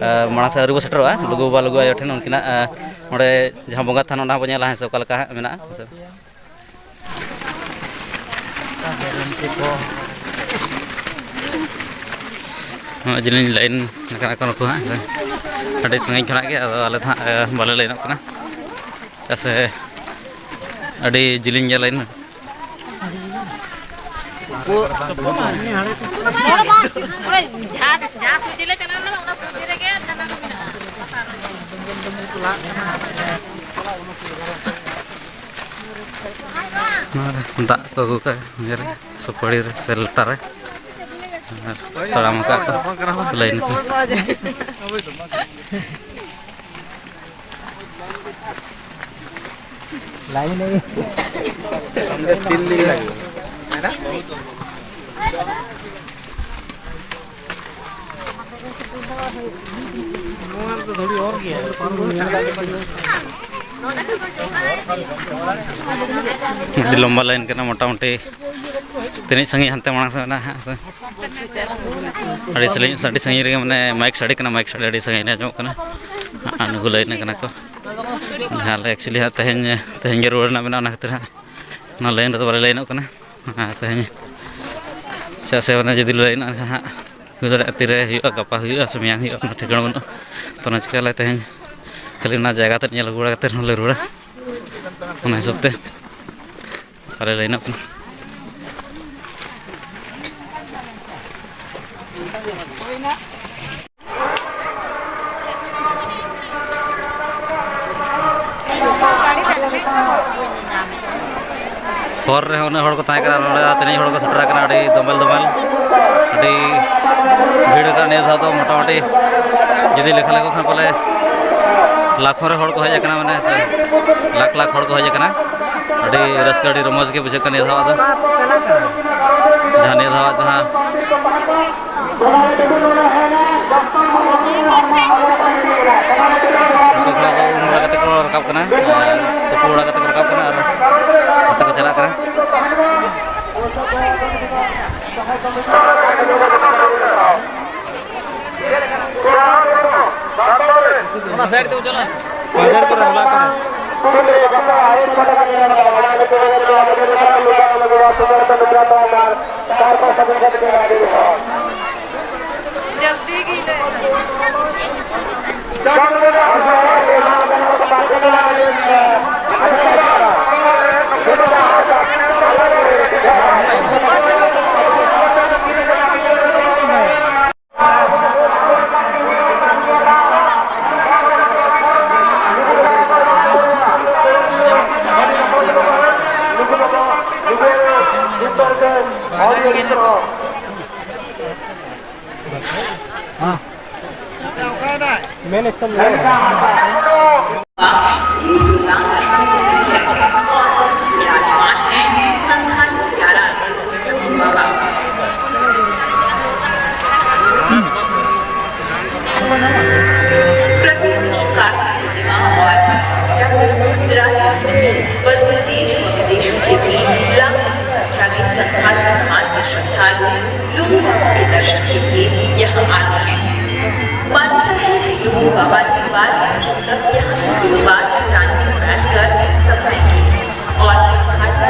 ᱢᱟᱲᱟᱝ ᱥᱮᱫ ᱟᱹᱣᱨᱤ ᱵᱚ ᱥᱮᱴᱮᱨᱚᱜᱼᱟ, ᱞᱩᱜᱩ ᱵᱟᱵᱟ ᱞᱩᱜᱩ ᱟᱭᱳ ᱴᱷᱮᱱ ᱩᱱᱠᱤᱱᱟᱜ ᱚᱸᱰᱮ ᱡᱟᱦᱟᱸ ᱵᱚᱸᱜᱟ ᱛᱷᱟᱱ, ᱚᱱᱟ ᱵᱚᱱ ᱧᱮᱞᱟ, ᱦᱮᱸ ᱥᱮ, ᱚᱠᱟ ᱞᱮᱠᱟ ᱦᱟᱸᱜ ᱢᱮᱱᱟᱜᱼᱟ, ᱦᱮᱸ ᱥᱮ᱾ ᱱᱚᱜᱼᱚᱭ ᱡᱮᱞᱮᱧ ᱞᱟᱭᱤᱱ ᱟᱠᱟᱱᱟ ᱠᱚ ᱱᱩᱠᱩ ᱦᱟᱸᱜ, ᱦᱮᱸ ᱥᱮ᱾ ᱟᱹᱰᱤ ᱥᱟᱺᱜᱤᱧ ᱠᱷᱚᱱᱟᱜ ᱜᱮ, ᱟᱫᱚ ᱟᱞᱮ ᱫᱚ ᱦᱟᱸᱜ ᱵᱟᱞᱮ ᱞᱟᱭᱤᱱᱚᱜ ᱠᱟᱱᱟ, ᱪᱮᱫᱟᱜ ᱥᱮ ᱟᱹᱰᱤ ᱡᱮᱞᱮᱧ ᱜᱮᱭᱟ ᱞᱟᱭᱤᱱ᱾ ᱡᱟᱦᱟᱸ ᱡᱟᱦᱟᱸ ᱥᱩᱨ ᱨᱮᱞᱮ ᱪᱟᱞᱟᱣ ᱞᱮᱱᱟ, ᱚᱱᱟ ᱥᱩᱨ ᱨᱮᱜᱮ ᱛᱷᱟᱱᱟ ᱫᱚ ᱢᱮᱱᱟᱜᱼᱟ᱾ ᱟᱨ ᱫᱟᱜ ᱠᱚ ᱟᱹᱜᱩ ᱠᱟᱜᱼᱟ ᱱᱤᱭᱟᱹ ᱨᱮ, ᱥᱩᱯᱟᱹᱲᱤ ᱨᱮ ᱥᱮ ᱞᱚᱴᱟ ᱨᱮ᱾ ᱟᱨ ᱛᱟᱲᱟᱢ ᱟᱠᱟᱫ ᱠᱚ ᱞᱟᱭᱤᱱ ᱠᱚ᱾ ᱞᱟᱭᱤᱱ ᱮ ᱥᱟᱢᱱᱮ ᱛᱤᱱ ᱫᱤᱱ ᱞᱟᱜᱮ᱾ ᱟᱹᱰᱤ ᱞᱚᱢᱵᱟ ᱞᱟᱭᱤᱱ ᱠᱟᱱᱟ, ᱢᱚᱴᱟᱢᱩᱴᱤ ᱛᱤᱱᱟᱹᱜ ᱥᱟᱺᱜᱤᱧ ᱦᱟᱱᱛᱮ ᱢᱟᱲᱟᱝ ᱥᱮᱫ ᱢᱮᱱᱟᱜᱼᱟ ᱦᱟᱸᱜ ᱥᱮ᱾ ᱟᱹᱰᱤ ᱥᱟᱺᱜᱤᱧ, ᱟᱹᱰᱤ ᱥᱟᱺᱜᱤᱧ ᱨᱮᱜᱮ ᱢᱟᱱᱮ ᱢᱟᱭᱤᱠ ᱥᱟᱰᱮ ᱠᱟᱱᱟ, ᱢᱟᱭᱤᱠ ᱥᱟᱰᱮ ᱟᱹᱰᱤ ᱥᱟᱺᱜᱤᱧ ᱨᱮ ᱟᱸᱡᱚᱢᱚᱜ ᱠᱟᱱᱟ᱾ ᱟᱨ ᱱᱩᱠᱩ ᱞᱟᱭᱤᱱ ᱠᱟᱱᱟ ᱠᱚ᱾ ᱟᱞᱮ actually ᱦᱟᱸᱜ ᱛᱮᱦᱮᱧ, ᱛᱮᱦᱮᱧ ᱜᱮ ᱨᱩᱣᱟᱹᱲ ᱨᱮᱱᱟᱜ ᱢᱮᱱᱟᱜᱼᱟ, ᱚᱱᱟ ᱠᱷᱟᱹᱛᱤᱨ ᱦᱟᱸᱜ ᱚᱱᱟ ᱞᱟᱭᱤᱱ ᱨᱮᱫᱚ ᱵᱟᱞᱮ ᱞᱟᱭᱤᱱᱚᱜ ᱠᱟᱱᱟ᱾ ᱟᱨ ᱛᱮᱦᱮᱧ, ᱪᱮᱫᱟᱜ ᱥᱮ ᱢᱟᱱᱮ ᱡᱩᱫᱤ ᱞᱮ ᱞᱟᱭᱤᱱᱚᱜᱼᱟ ᱮᱱᱠᱷᱟᱱ ᱦᱟᱸᱜ ᱦᱩᱭ ᱫᱟᱲᱮᱭᱟᱜᱼᱟ ᱛᱤᱨᱮ ᱦᱩᱭᱩᱜᱼᱟ, ᱜᱟᱯᱟ ᱦᱩᱭᱩᱜᱼᱟ ᱥᱮ ᱢᱮᱭᱟᱝ ᱦᱩᱭᱩᱜᱼᱟ, ᱚᱱᱟ ᱴᱷᱤᱠᱟᱹᱱᱟ ᱵᱟᱹᱱᱩᱜᱼᱟ᱾ ᱛᱚ ᱚᱱᱟ ᱪᱤᱠᱟᱹ ᱟᱞᱮ ᱛᱮᱦᱮᱧ ᱠᱷᱟᱹᱞᱤ ᱚᱱᱟ ᱡᱟᱭᱜᱟ ᱛᱮᱫ ᱧᱮᱞ ᱟᱹᱜᱩ ᱵᱟᱲᱟ ᱠᱟᱛᱮᱫ ᱦᱚᱸᱞᱮ ᱨᱩᱣᱟᱹᱲᱟ, ᱚᱱᱟ ᱦᱤᱥᱟᱹᱵ ᱛᱮ ᱵᱟᱞᱮ ᱞᱟᱭᱤᱱᱚᱜ ᱠᱟᱱᱟ᱾ ᱦᱚᱨ ᱨᱮᱦᱚᱸ ᱩᱱᱟᱹᱜ ᱦᱚᱲ ᱠᱚ ᱛᱟᱦᱮᱸ ᱠᱟᱱᱟ, ᱱᱚᱰᱮ ᱛᱤᱱᱟᱹᱜ ᱦᱚᱲ ᱠᱚ ᱥᱮᱴᱮᱨ ᱟᱠᱟᱱᱟ, ᱟᱹᱰᱤ ᱫᱚᱢᱮᱞ ᱫᱚᱢᱮᱞ, ᱟᱹᱰᱤ ᱵᱷᱤᱲ ᱟᱠᱟᱱ ᱱᱤᱭᱟᱹ ᱫᱷᱟᱣ ᱫᱚ᱾ ᱢᱚᱴᱟᱢᱩᱴᱤ ᱡᱩᱫᱤ ᱞᱮᱠᱷᱟ ᱞᱮᱠᱚ ᱠᱷᱟᱱ ᱯᱟᱞᱮ ᱞᱟᱠᱷᱚ ᱨᱮ ᱦᱚᱲ ᱠᱚ ᱦᱮᱡ ᱟᱠᱟᱱᱟ, ᱢᱟᱱᱮ ᱥᱮ ᱞᱟᱠᱷ ᱞᱟᱠᱷ ᱦᱚᱲ ᱠᱚ ᱦᱮᱡ ᱟᱠᱟᱱᱟ᱾ ᱟᱹᱰᱤ ᱨᱟᱹᱥᱠᱟᱹ, ᱟᱹᱰᱤ ᱨᱚᱢᱚᱡᱽ ᱜᱮ ᱵᱩᱡᱷᱟᱹᱜ ᱠᱟᱱᱟ ᱱᱤᱭᱟᱹ ᱫᱷᱟᱣ ᱫᱚ᱾ ᱡᱟᱦᱟᱸ ᱱᱤᱭᱟᱹ ᱫᱷᱟᱣ ᱡᱟᱦᱟᱸ ᱱᱩᱠᱩ ᱠᱚᱲᱟ ᱫᱚ ᱩᱢ ᱵᱟᱲᱟ ᱠᱟᱛᱮ ᱠᱚ ᱨᱟᱠᱟᱵ ᱠᱟᱱᱟ, ᱟᱨ ᱛᱩᱯᱩ ᱵᱟᱲᱟ ᱠᱟᱛᱮ ᱠᱚ ᱨᱟᱠᱟᱵ ᱠᱟᱱᱟ ᱟᱨ ᱱᱚᱛᱮ ᱠᱚ ᱪᱟᱞᱟᱜ ᱠᱟᱱᱟ᱾ ᱚᱱᱟ ᱥᱟᱭᱤᱰ ᱛᱮ ᱪᱟᱞᱟᱜ᱾ ᱯᱟᱭᱫᱟᱞ ᱠᱚᱨᱮ ᱦᱚᱞᱟ ᱠᱚᱨᱮ᱾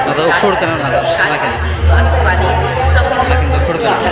ᱚᱱᱟ ᱫᱚ ᱩᱠᱷᱩᱲ ᱠᱟᱱᱟ, ᱚᱱᱟ ᱫᱚ, ᱚᱱᱟ ᱠᱟᱱᱟ᱾ ᱚᱱᱟ ᱠᱤᱱ ᱫᱚ ᱩᱠᱷᱩᱲ ᱠᱟᱱᱟ᱾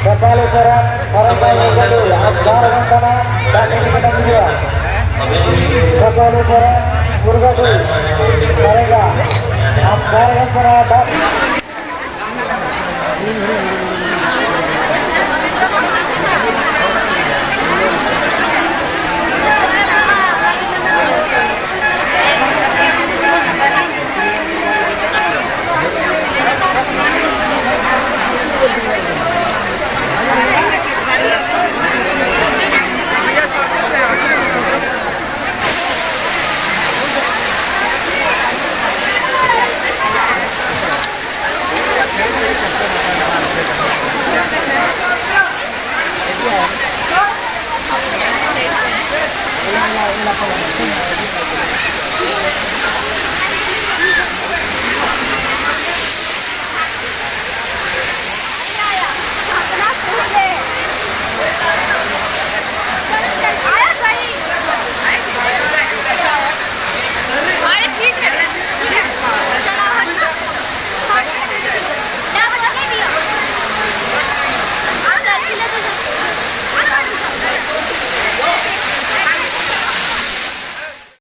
ᱥᱟᱯᱟᱞᱩ ᱥᱚᱨᱮᱱ, ᱦᱚᱨᱚᱜ ᱵᱟᱭ ᱦᱩᱭ ᱠᱟᱛᱮ ᱟᱢᱫᱟᱨ ᱠᱟᱱᱟ, ᱫᱟᱜ ᱧᱩ ᱠᱟᱛᱮ ᱦᱤᱡᱩᱜᱼᱟ᱾ ᱥᱟᱯᱟᱞᱩ ᱥᱚᱨᱮᱱ, ᱢᱩᱨᱜᱟᱹᱰᱤ, ᱥᱟᱨᱮᱜᱟ, ᱟᱢᱫᱟᱨ ᱠᱟᱱᱟ, ᱫᱟᱜ